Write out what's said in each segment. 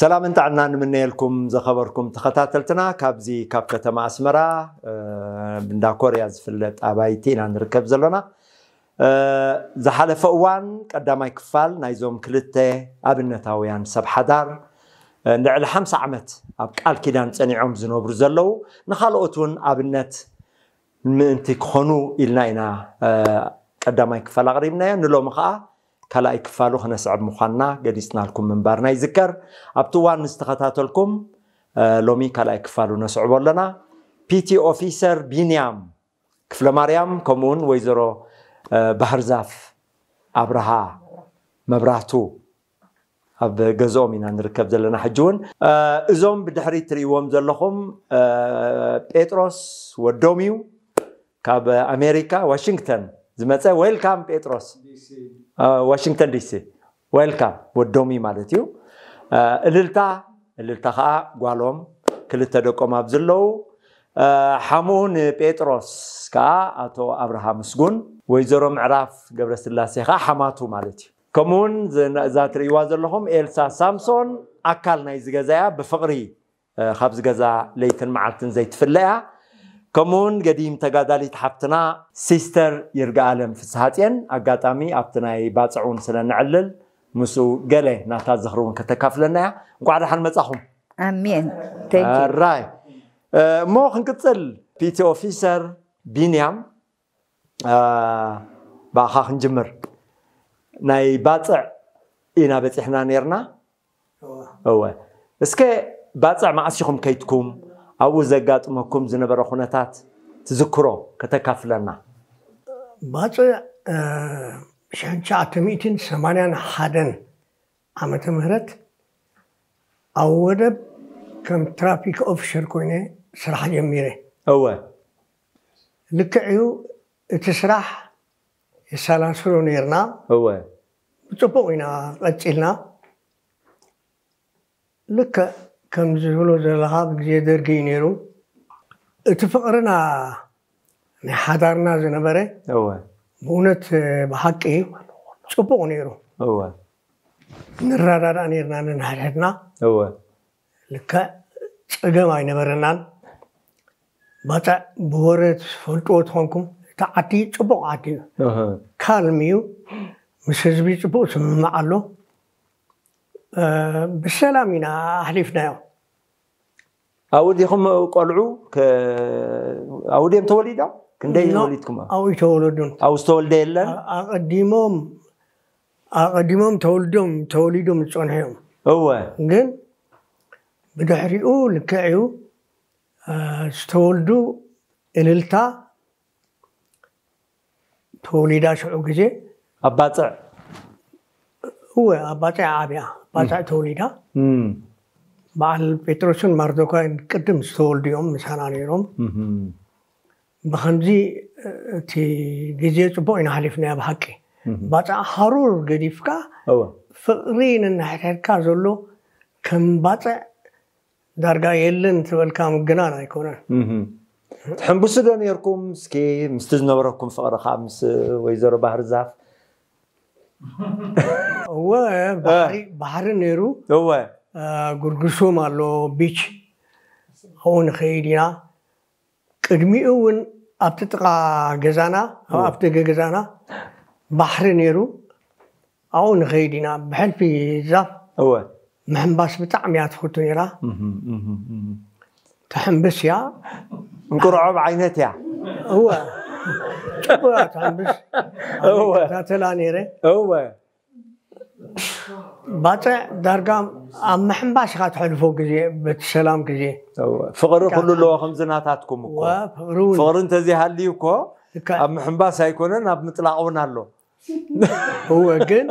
ሰላምን ጥዕናን ንምነየልኩም ዝኸበርኩም ተኸታተልትና፣ ካብዚ ካብ ከተማ ኣስመራ፣ እ፣ እንዳ ኮርያ ዝፍለጥ ኣባይቲ ኢና ንርከብ ዘሎና። እ፣ ዝሓለፈ እዋን ቀዳማይ ክፋል ናይዞም ክልተ ኣብነታውያን ሰብ ሓዳር፣ እ፣ ንልዕሊ ሓምሳ ዓመት ኣብ ቃል ኪዳን ጸኒዖም ዝነብሩ ዘለዉ፣ ንኻልኦት እውን ኣብነት ምእንቲ ክኾኑ ኢልና ኢና፣ እ፣ ቀዳማይ ክፋል ኣቕሪብናዮ። ንሎሚ ኸኣ ካልኣይ ክፋሉ ክነስዕብ ምዃንና ገሊጽናልኩም ምንባርና ይዝከር። ኣብቲ እዋን ንዝተኸታተልኩም፣ እ፣ ሎሚ ካልኣይ ክፋሉ ነስዕቦ ኣለና። ፒቲ ኦፊሰር ቢንያም ክፍለ ማርያም፣ ከምኡውን ወይዘሮ፣ እ፣ ባህርዛፍ ኣብርሃ መብራህቱ ኣብ ገዝኦም ኢና ንርከብ ዘለና። ሕጂ እውን፣ እ፣ እዞም ብድሕሪት ትርእይዎም ዘለኹም፣ እ፣ ጴጥሮስ ወዶም እዩ። ካብ ኣሜሪካ ዋሽንግተን ዝመጸ። ዌልካም ጴጥሮስ። እ፣ ዋሽንግተን ዲሲ። ዌልካም ወዶም እዩ ማለት እዩ። እ፣ እልልታ፣ እልልታ ኸኣ ጓሎም፣ ክልተ ደቆም ኣብ ዘለዉ፣ እ፣ ሓሙኡ ንጴጥሮስ ከኣ ኣቶ ኣብርሃ ምስጉን፣ ወይዘሮ ምዕራፍ ገብረስላሴ ከኣ ሓማቱ ማለት እዩ። ከምኡውን ዝ-፣ እዛ ትርእይዋ ዘለኹም ኤልሳ ሳምሶን ኣካል ናይዚ ገዛ እያ። ብፍቕሪ፣ እ፣ ካብዚ ገዛ ለይትን መዓልትን ዘይትፍለ እያ። ከምኡውን ገዲም ተጋዳሊት ሓፍትና ሲስተር ይርጋኣለም ፍስሃጽየን፣ ኣጋጣሚ ኣብቲ ናይ ባጽዕ እውን ስለ ነዕልል፣ ምስኡ ገለ ናታ ዝኽሪ እውን ከተካፍለና እያ። እንቋዕ ደሓን መጻኹም። ኣሜን። Thank you። ራይ። እ፣ እሞ ክንቅጽል፣ ፒቲ ኦፊሰር ቢንያም፣ እ፣ ብኣኻ ክንጅምር። ናይ ባጽዕ ኢና በጺሕና ነይርና። እወ። እስከ ባጽዕ መዓስ ኢኹም ከይድኩም፣ ኣብኡ ዘጋጥመኩም ዝነበረ ኩነታት ትዝክሮ ከተካፍለና? ባጽዕ፣ እ፣ ሽሕን ትሽዓተ ሚእትን ሰማንያን ሓደን ዓመተ ምህረት ኣብ ወደብ ከም ትራፊክ ኦፊሰር ኮይነ ስራሕ ጀሚረ። እወ። ልክዕ እዩ፣ እቲ ስራሕ የሰላስሎ ነይርና። እወ። ብጽቡቕ ኢና ቀጺልና። ልክዕ ከም ዝብሎ ዘለኻ፣ ብግዜ ደርጊ እዩ ነይሩ። እቲ ፍቕርና ናይ ሓዳርና ዝነበረ፣ እወ። ብእውነት፣ ብሓቂ ጽቡቕ ነይሩ። እወ። ንረዳዳእ ነይርና ነንሕድሕድና። እወ። ልክዕ ጸገም ኣይነበረናን። ባጽዕ ብወረ ትፈልጥዎ ትኾንኩም፣ እቲ ዓዲ ጽቡቕ ዓዲ እዩ። እህ። ካልም እዩ። ምስ ህዝቢ ጽቡቕ ስምምዕ ኣሎ። እ፣ ብሰላም ኢና ኣሕሊፍናዮ። ኣብኡ ዲኹም ቆልዑ ከ-፣ ኣብኡ ድዮም ተወሊዶም? ክንደይ ኖ፣ ወሊድኩም? ኣብኡ ይተወለዱን። ኣብኡ ዝተወልደ የለን? ኣ-፣ ኣቐዲሞም፣ ኣቐዲሞም ተወልዶም፣ ተወሊዶም ዝጸንሑ እዮም። እወ። ግን ብድሕሪኡ ልክዕ እዩ፣ እ፣ ዝተወልዱ እልልታ ተወሊዳ ሽዑ ግዜ። ኣብ ባጽዕ? እወ፣ ኣብ ባጽዕ ዓብያ፣ ባጽዕ ተወሊዳ። እም። በዓል ጴጥሮስን ማርዶካይን ቅድም ዝተወልዱ እዮም፣ ምሳና ነይሮም። እህም። ብኸምዚ፣ እ፣ እቲ ግዜ ጽቡቕ ኢና ሓሊፍናዮ ብሓቂ። እህም። ባጽዕ ሃሩር ገዲፍካ፣ እወ። ፍቕሪ ነንሕድሕድካ ዘሎ ከም ባጽዕ ዳርጋ የለን ትበልካ ምግናን ኣይኮነን። እህም። ትሕንብሱ ዶ ነይርኩም? እስኪ ምስቲ ዝነበረኩም ፍቕሪ ኸኣ ምስ ወይዘሮ ባህርዛፍ? እወ፣ ባሕሪ፣ እ። ባሕሪ ነይሩ። እወ። እ፣ ጉርጉሶም ኣሎ፣ ቢች። ኣብኡ ንኸይድ ኢና። ቅድሚኡ እውን ኣብቲ ጥቓ ገዛና፣ ኣብ እወ። ኣፍደገ ገዛና ባሕሪ ነይሩ። ኣብኡ ንኸይድ ኢና። ብሕልፊ ዛፍ እወ። ምሕንባስ ብጣዕሚ እያ ትፈቱ ነይራ። እህም፣ እህም፣ እህም። ትሕንብስ እያ። እንቁርዖ ብዓይነት እያ። እወ። ጽቡቕ እያ ትሕንብስ። እወ። ይከታተላ ነይረ። እወ። ባጽዕ ዳርጋ ኣብ ምሕንባስ ኢኻ ትሕልፎ ግዜ፣ በቲ ሰላም ግዜ። እወ። ፍቕሪ በቃ ኩሉ ኣለዎ ከምዚ ናታትኩም እኮ። እወ፣ ፍቕሪ እውን። ፍቕሪ እንተዘይሃልዩ እኮ ልክዕ። ኣብ ምሕንባስ ኣይኮነን፣ ኣብ ምጥላቕ እውን ኣሎ። እወ፣ ግን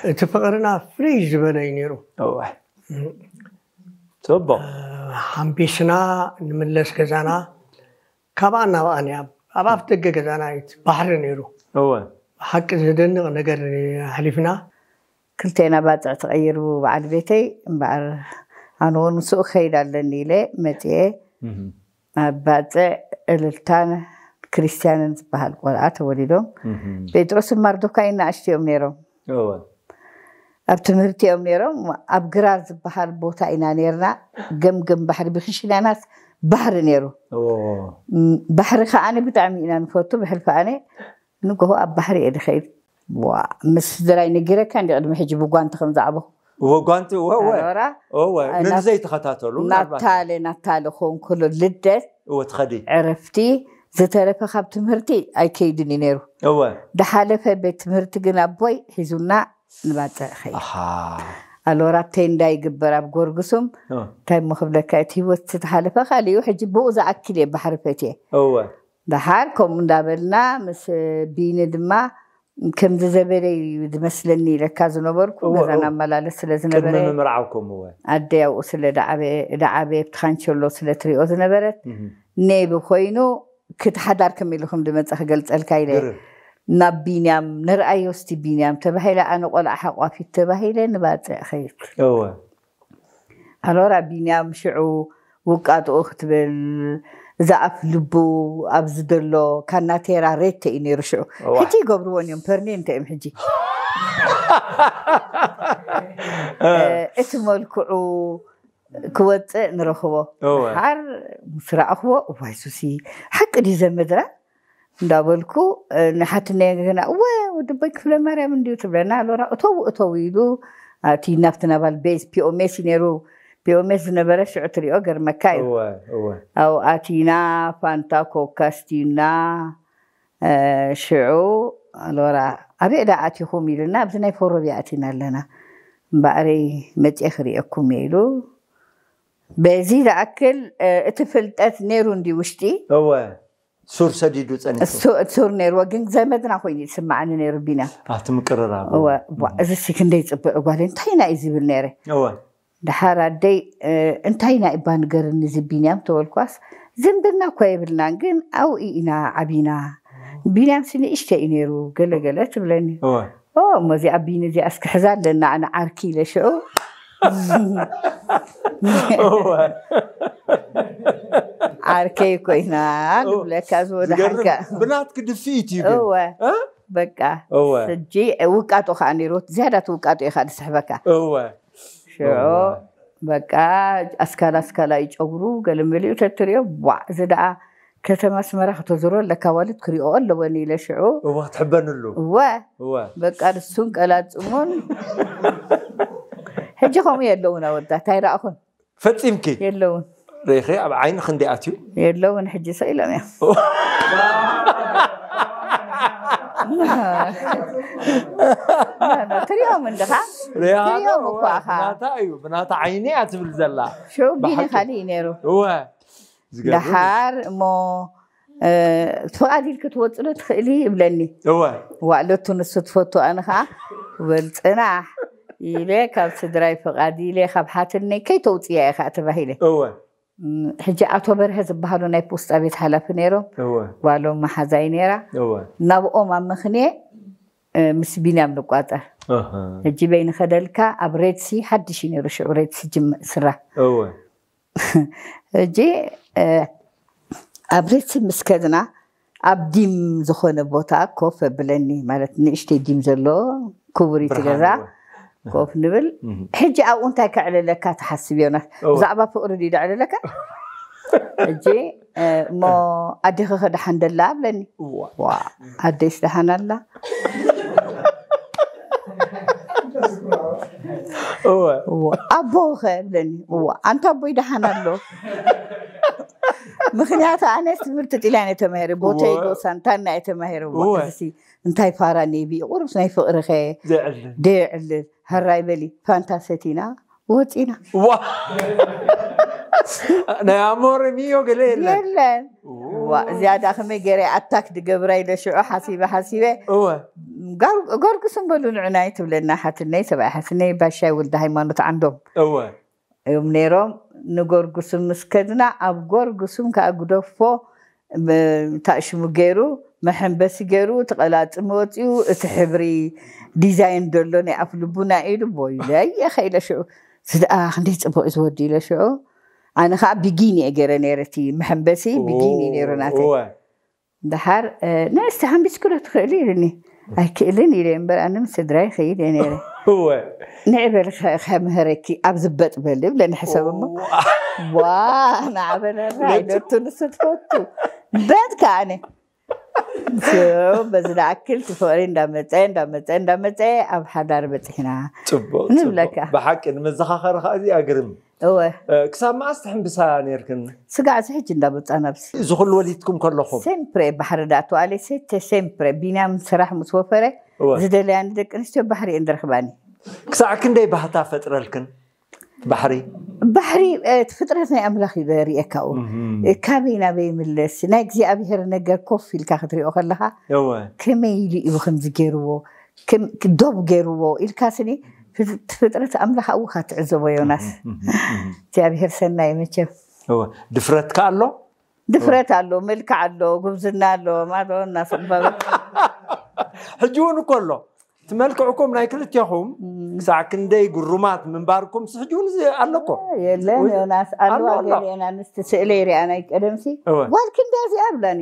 እቲ ፍቕርና ፍልይ ዝበለ እዩ ነይሩ። እወ። እም። ጽቡቕ። እ፣ ሓምቢስና ንምለስ ገዛና። ካብኣ ናብኣን እያ። ኣብ ኣፍ ደገ ገዛና እዩ እቲ ባሕሪ ነይሩ። እወ። ብሓቂ ዘደንቕ ነገር ኣሕሊፍና። ክልቴና ባጽዕ ተቐይሩ በዓል ቤተይ እምበኣር፣ ኣነ እውን ምስኡ ክኸይድ ኣለኒ ኢለ መጺኤ። እህም። ኣብ ባጽዕ እልልታን ክርስትያንን ዝበሃል ቆልዓ ተወሊዶም። እህም። ጴጥሮስን ማርዶካይን ንኣሽቱ እዮም ነይሮም። እወ። ኣብ ትምህርቲ እዮም ነይሮም። ኣብ ግራር ዝበሃል ቦታ ኢና ነይርና። ገምገም ባሕሪ፣ ብክሽናናስ ባሕሪ ነይሩ። ም፣ ባሕሪ ከዓኒ ብጣዕሚ ኢና ንፈቱ። ብሕልፊ ኣነ ንጎሆ ኣብ ባሕሪ እየ ድኸይድ። ዋ፣ ምስ ስድራይ ነጊረካ እንዲ ቅድሚ ሕጂ ብጓንቲ ከም ዝዓበኹ። እወ፣ ጓንቲ፣ እወ፣ እወ። ኣኖራ፣ እወ፣ እ፣ ንዘይተኸታተሉ፣ ምናልባት። ናታለ፣ ናታለ ክኸውን ከሎ፣ ልደት፣ እወ፣ ትኸዲ። ዕረፍቲ፣ ዝተረፈ ካብ ትምህርቲ ኣይከይድን እዩ ነይሩ። እወ። ድሓለፈ ቤት ትምህርቲ ግን ኣቦይ ሒዙና ንባጽዕ ኸይድ። ኣሃ። ኣሎራ ቴንዳ ይግበር ኣብ ጎርግሱም። እወ። እንታይ እሞ ክብለካ፣ እቲ ህይወት ዝተሓለፈ ካልእ እዩ። ሕጂ ብኡ ዝኣክል እየ ባሕሪ ፈትየ። እወ። ደሓር ከምኡ እንዳበልና ምስ ቢኒ ድማ ከምዚ ዘበለ እዩ ዝመስለኒ ኢለካ ዝነበርኩ። እወ፣ ገዛና እወ። ኣመላለስ ስለ ዝነበረ ቅድሚ ምምርዓውኩም፣ እወ። ኣደይ ኣብኡ ስለ ደዓበየ፣ ደዓበየ ኣብቲ ካንቸሎ ስለ ትሪኦ ዝነበረት፣ እህ። ኔቢ ኮይኑ ክትሓዳር ከም ኢሉ ከም ዝመጸ ክገልጸልካ ኢለ። ግርም። ናብ ቢንያም፣ "ንርኣዮ እስቲ ቢንያም" ተባሂለ፣ ኣነ ቆልዓ ሓቋፊት ተባሂለ ንባጽዕ ኸይድ። እወ። ኣሎራ ቢንያም ሽዑ ውቃጥኡ ክትብል፣ እዛ ኣፍ ልቡ ኣብዚ ዘሎ ካናቴራ ሬት እዩ ነይሩ ሽዑ። እዋ። ሕጂ ይገብርዎን እዮም፣ ፐርሜንት እዮም ሕጂ። እ፣ እቲ መልክዑ ክወጽእ ንረኽቦ። እወ። ሓር ምስ ረኣኽዎ፣ "እዋይ ሱሲ፣ ሓቂ ድዩ ዘመድራ?" እንዳበልኩ፣ እ፣ ንሓትነይ ገና፣ "እወ፣ ወዲ ቦይ ክፍለ ማርያም እንድዩ" ትብለና። ኣሎራ፣ "እተው፣ እተው" ኢሉ፣ ኣቲ ናብቲ ናባል ቤዝ፣ ፒኦሜስ እዩ ነይሩ። ፒኦሜስ ዝነበረ ሽዑ ትሪኦ፣ ገርመካ እዩ። እወ፣ እወ። ኣብኡ ኣቲና፣ ፋንታ ኮካ ስቲና፣ እ፣ ሽዑ ኣሎራ፣ "ኣበይ ደኣ ኣቲኹም?" ኢሉና፣ "ኣብዚ ናይ ፎሮብያ ኣቲና ኣለና። እምበኣረይ መጽየ ክርእየኩም እየ" ኢሉ። በዚ ዝኣክል፣ እ፣ እቲ ፍልጠት ነይሩ እንዲ ውሽጢ። እወ። ሱር ሰዲዱ ጸኒሑ። እሱ-፣ ሱር ነይርዎ፣ ግን ዘመድና ኮይኑ ይስምዓኒ ነይሩ ቢንያም። ኣቲ ምቅርራብ። እወ፣ ቧ፣ እም። እዚሲ ክንደይ ጽብቕ ጓል፣ እንታይ ኢና እዩ ዝብል ነይረ። እወ። ደሓር ኣደይ፣ እ፣ እንታይ ኢና እባ ንገርኒ እዚ ቢንያም ተበልኳስ፣ ዝምድና እኳ የብልናን፣ ግን ኣብኡ ኢና ዓቢና። ቢንያምሲ ንእሽተይ እዩ ነይሩ፣ ገለ ገለ ትብለኒ። እወ። ኦ፣ እሞ እዚኣ ቢኒ እዚኣ እስኪ ሕዛ ኣለና፣ ኣነ ዓርኪ ኢለ ሽዑ። እወ። ዓርከይ ኮይና እወ። ንብለካ፣ ዝወደ ዝገርም። ሓንካ። ብናትኪ ድፍኢት እዩ ግን። እወ። እ? በቃ። እወ። ሕጂ ውቃጦ ከዓ ነይርዎ፣ ዝያዳ ትውቃጦ ኢኻ ዝስሕበካ። እወ። ሽዑ እወ። በቃ ኣስካላ ኣስካላ እዩ ጨጉሩ፣ ገለ መሊኡ ተትሪኦ፣ ቧዕ፣ እዚ ደኣ ከተማ ኣስመራ ከተዞሮ ኣለካ፣ ዋልት ክሪኦ ኣለወን ኢለ ሽዑ። እዋ፣ ትሕበንሉ። እወ። እወ። በቃ ንሱን ቀላጽሙን። ሕጂ ከምኡ የለውን ኣወዳት፣ ኣይረኣኹን። ፈጺምኪ? የለውን። ርኢኺ፣ ኣብ ዓይኒ ክንደይ ኣትዩ? የለውን፣ ሕጂ ሰ ኢሎም እዮም። ትሪኦም እንድኻ? ሪኣ ትሪኦም ኣለዎ፣ እኳ ኢኻ። ብናታ እዩ፣ ብናታ ዓይኒ እያ ትብል ዘላ። ሽዑ ቢኒ ብሓቂ። ካሊእ እዩ ነይሩ። እወ። ዝገርም እዩ። ደሓር እሞ፣ እ፣ ፍቓድ ኢልኪ ትወጽእ ዶ ትኽእሊ ይብለኒ። እወ። ዋዕለቱ ንሱ ትፈቱ፣ ኣነ ኸዓ፣ "በል ጽናሕ" ኢለ፣ ካብ ስድራይ ፍቓድ ኢለ፣ ካብ ሓትነይ "ከይተውጽያ ኢኻ" ተባሂለ። እወ። እም፣ ሕጂ ኣቶ በርሀ ዝበሃሉ ናይ ፖስጣ ቤት ሓላፊ ነይሮም። እወ። ጓሎም መሓዛይ ነይራ። እወ። ናብኦም ኣብ ምኽንየ፣ እ፣ ምስ ቢንያም ንቋጸር። ኣሃ። ሕጂ በይኒ ኸደልካ ኣብ ሬድሲ ሓድሽ እዩ ነይሩ፣ ሽዑ ሬድሲ ጅም-፣ ስራ። እወ። ሕጂ፣ እ፣ ኣብ ሬድሲ ምስ ከድና፣ ኣብ ዲም ዝኾነ ቦታ ኮፍ ኣብለኒ፣ ማለት ንእሽተይ ዲም ዘሎ ክቡሪት ብርሃን ገዛ እወ። ኮፍ ንብል። እህ። ሕጂ ኣብኡ እንታይ ከዕልለካ ትሓስብ ዮናስ? እወ። ብዛዕባ ፍቕሪ ድዩ ደዕልለካ? ሕጂ፣ እ፣ እሞ ኣዴኺ ኸ ደሓን ደላ? ኣብለኒ። እዋ። ዋ፣ ኣደይስ ደሓን ኣላ? እወ። እዋ። ኣቦኺ ኸ? እብለኒ። እዋ፣ ኣንታ ኣቦይ ደሓን ኣሎ። ምኽንያቱ ኣነስ ትምህርቲ ጥልያን እየ ተማሂረ፣ ቦቴጎ እወ። ሳንታና እየ ተማሂረ። እዋ፣ እወ። እዚ እንታይ ፋራ ኔቢ፣ ቁሩብስ ናይ ፍቕሪ ኸ ዘይዕልል። ደየዕልል። ሃራይ በሊ፣ ፋንታ ሰቲና፣ ወጺና። ዋ! ናይ ኣሞረ ሚዮ ገለ የለን። የለን። ዋ፣ ዝያዳ ከመይ ገይረ ኣታክ ድገብራ ኢለ ሽዑ ሓሲበ፣ ሓሲበ። እወ። ጋር-፣ ጎርግስም በሉ ንዕናይ ትብለና ሓትነይ፣ ሰብኣይ ሓትነይ፣ ባሻይ ወልደ ሃይማኖት ዓንዶም። እወ። እዮም ነይሮም። ንጎርጉስም ምስ ከድና፣ ኣብ ጎርጉስም ከኣ ግደፎ፣ ብ-፣ ታእሽሙ ገይሩ፣ መሐንበሲ ገይሩ፣ እቲ ቀላጽም ወጺኡ፣ እቲ ሕብሪ ዲዛይን ደሎ ናይ ኣፍ ልቡና ኢሉ፣ ቦይለየ ኸኢለ ሽዑ። እዚ ደኣ ክንደይ ጽቡቕ እዩ ዝወዲ ኢለ ሽዑ። ኣነ ኸኣ ቢጊን እየ ገይረ ነይረ፣ እቲ መሐንበሲ ቢጊን እዩ ነይሩ ናተይ። እወ። ደሓር፣ እ፣ "ነስቲ ሓንቢስኪ ዶ ትኽእሊ?" ኢሉኒ። "ኣይክእልን" ኢለ እምበር፣ ኣነ ምስ ስድራይ ይኸይድ እየ ነይረ። እወ ንዕበል ከምህረኪ ኣብ ዝበጥ በል ብለ ንሕሰብ እሞ ዋ ንዓበለራ ኢለቱ ንሱ ትፈቱ በጥ ከዓነ በዚ ዝኣክል ትፍቕሪ እንዳመፀ እንዳመፀ እንዳመፀ ኣብ ሓዳር በፂሕና ፅቡቅ ንብለካ ብሓቂ ንመዘኻኸሪ ከዓ እዚ ኣግርም እወ ክሳብ መዓስ ትሕምብሳ ነርክን ስጋዕ እዚ ሕጂ እንዳመፃ ናብዚ እዚ ኩሉ ወሊድኩም ከለኹም ሴምፕሬ ባሕሪ ዳኣተዋለ ሴተ ሴምፕሬ ቢንያም ስራሕ ምስ ወፈረ ዝደለያ ንደቂ ኣንስትዮ ባሕሪ እየን ዝረኽባኒ ክሳዕ ክንደይ ባህታ ፈጥረልክን ባሕሪ ባሕሪ እቲ ፍጥረት ናይ ኣምላኽ እዩ ሪኤካኡ ካበይ ናበይ ይምለስ ናይ እግዚኣብሄር ነገር ኮፍ ኢልካ ክትሪኦ ከለካ እወ ከመይ ኢሉ እዩ ከምዚ ገይርዎ ከም- ዶብ ገይርዎ ኢልካ ስኒ ፍጥረት ኣምላኽ ኣብኡ ካ ትዕዘቦ ዮናስ እግዚኣብሄር ሰናይ መቸም እወ ድፍረትካ ኣሎ ድፍረት ኣሎ መልክዕ ኣሎ ጉብዝና ኣሎ ማዶ እናሰባበ ሕጂ እውን እኮ ኣሎ እቲ መልክዕኩም ናይ ክልቴኹም ክሳዕ ክንደይ ግሩማት ምንባርኩም ሕጂ እውን ኣለኮ የለን ዮናስ ኣለዋ ገሊአን ኣንስቲ ስእለ ይሪኣ ናይ ቀደምሲ ጓል ክንደያ እዚኣ ኣብላኒ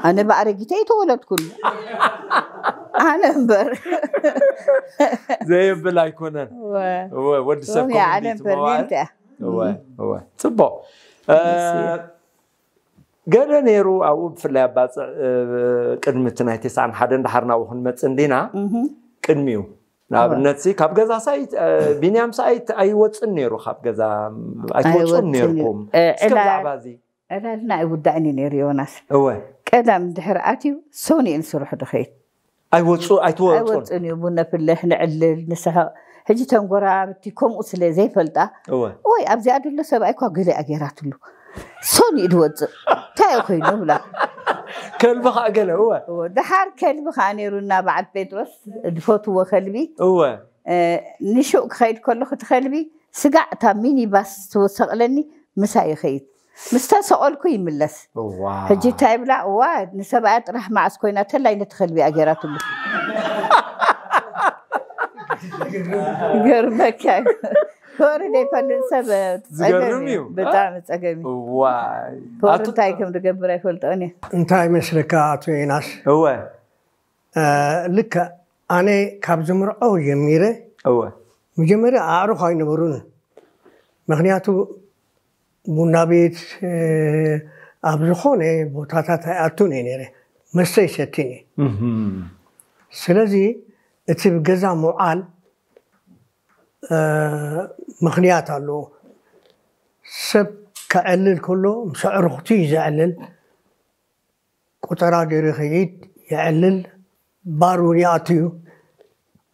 ኣነ ብኣረጊተ ይተወለድኩሉ ኣነ እምበር ዘየብል ኣይኮነን ወዲ ሰብ ኣነ እምበር ፅቡቅ ገለ ነይሩ ኣብኡ ብፍላይ ኣባፅዕ ቅድሚ እቲ ናይ ተስዓን ሓደን ዳሓር ናብኡ ክንመፅእ እንዲና ቅድሚኡ ንኣብነት ሲ ካብ ገዛ ሳይት ቢንያም ሳይት ኣይወፅን ነይሩ ካብ ገዛ ኣይትወፅኡን ነይርኩም እስከ ብዛዕባ እዚ ዕላልና ኣይውዳእን እዩ ነይሩ ዮናስ እወ ቀዳም ድሕር ኣትዩ ሶኒ እዩ ንስርሑ ድኸይድ ኣይወፁ ኣይትወፁን ኣይወፅን እዩ ቡነ ፍልሕ ንዕልል ንስሕቕ ሕጂ ተን ጎረባብቲ ከምኡ ስለ ዘይፈልጣ እወ ወይ ኣብዚኣ ደሎ ሰብኣይ እኳ ገለ ኣገይራትሉ ሶኒ እዩ ድወፅእ እንታይ እዩ ኮይኑ ብላ ከልቢ ከዓ ገለ እወ እወ፣ ደሓር ከልቢ ከዓ ነይሩና በዓል ጴጥሮስ ድፈትዎ ከልቢ እወ እ፣ ንሹቕ ክኸይድ ከለኹ እቲ ከልቢ ስጋዕ እታ ሚኒባስ ትወሰቕለኒ ምሳ ይኸይድ ምስ ተሰቐልኩ ይምለስ እዋ ሕጂ እንታይ ይብላ እዋ ንሰብኣያ ጥራሕ መዓስ ኮይና ተላይ ነቲ ከልቢ ኣገይራትሉ ገርመካ እዩ። ክወርድ ዘይፈልጥ ሰብ ዝገርም ፀገም እዩ እዩ። ብጣዕሚ ፀገም እዩ ዋይ ክወርድ ኣቶ- እንታይ ከም ዝገብር ኣይፈልጦን እየ እንታይ መስለካ ኣቶ ዮናስ እወ እ፣ ልክዕ ኣነ ካብ ዝምርዖ ጀሚረ እወ መጀመርያ ኣዕሩኽ ኣይነበሩን ምክንያቱ ቡና ቤት እ፣ ኣብ ዝኾነ ቦታታት ኣይኣቱን እየ ነይረ መስተ ይሰትን እየ እህም። ስለዚ እቲ ብገዛ ምውዓል እ፣ ምኽንያት ኣለዎ ሰብ ከዕልል ከሎ ምስ ኣዕሩኽቱ እዩ ዘዕልል ቆጠራ ገይሩ ይኸይድ የዕልል ባር እውን ይኣቱ እዩ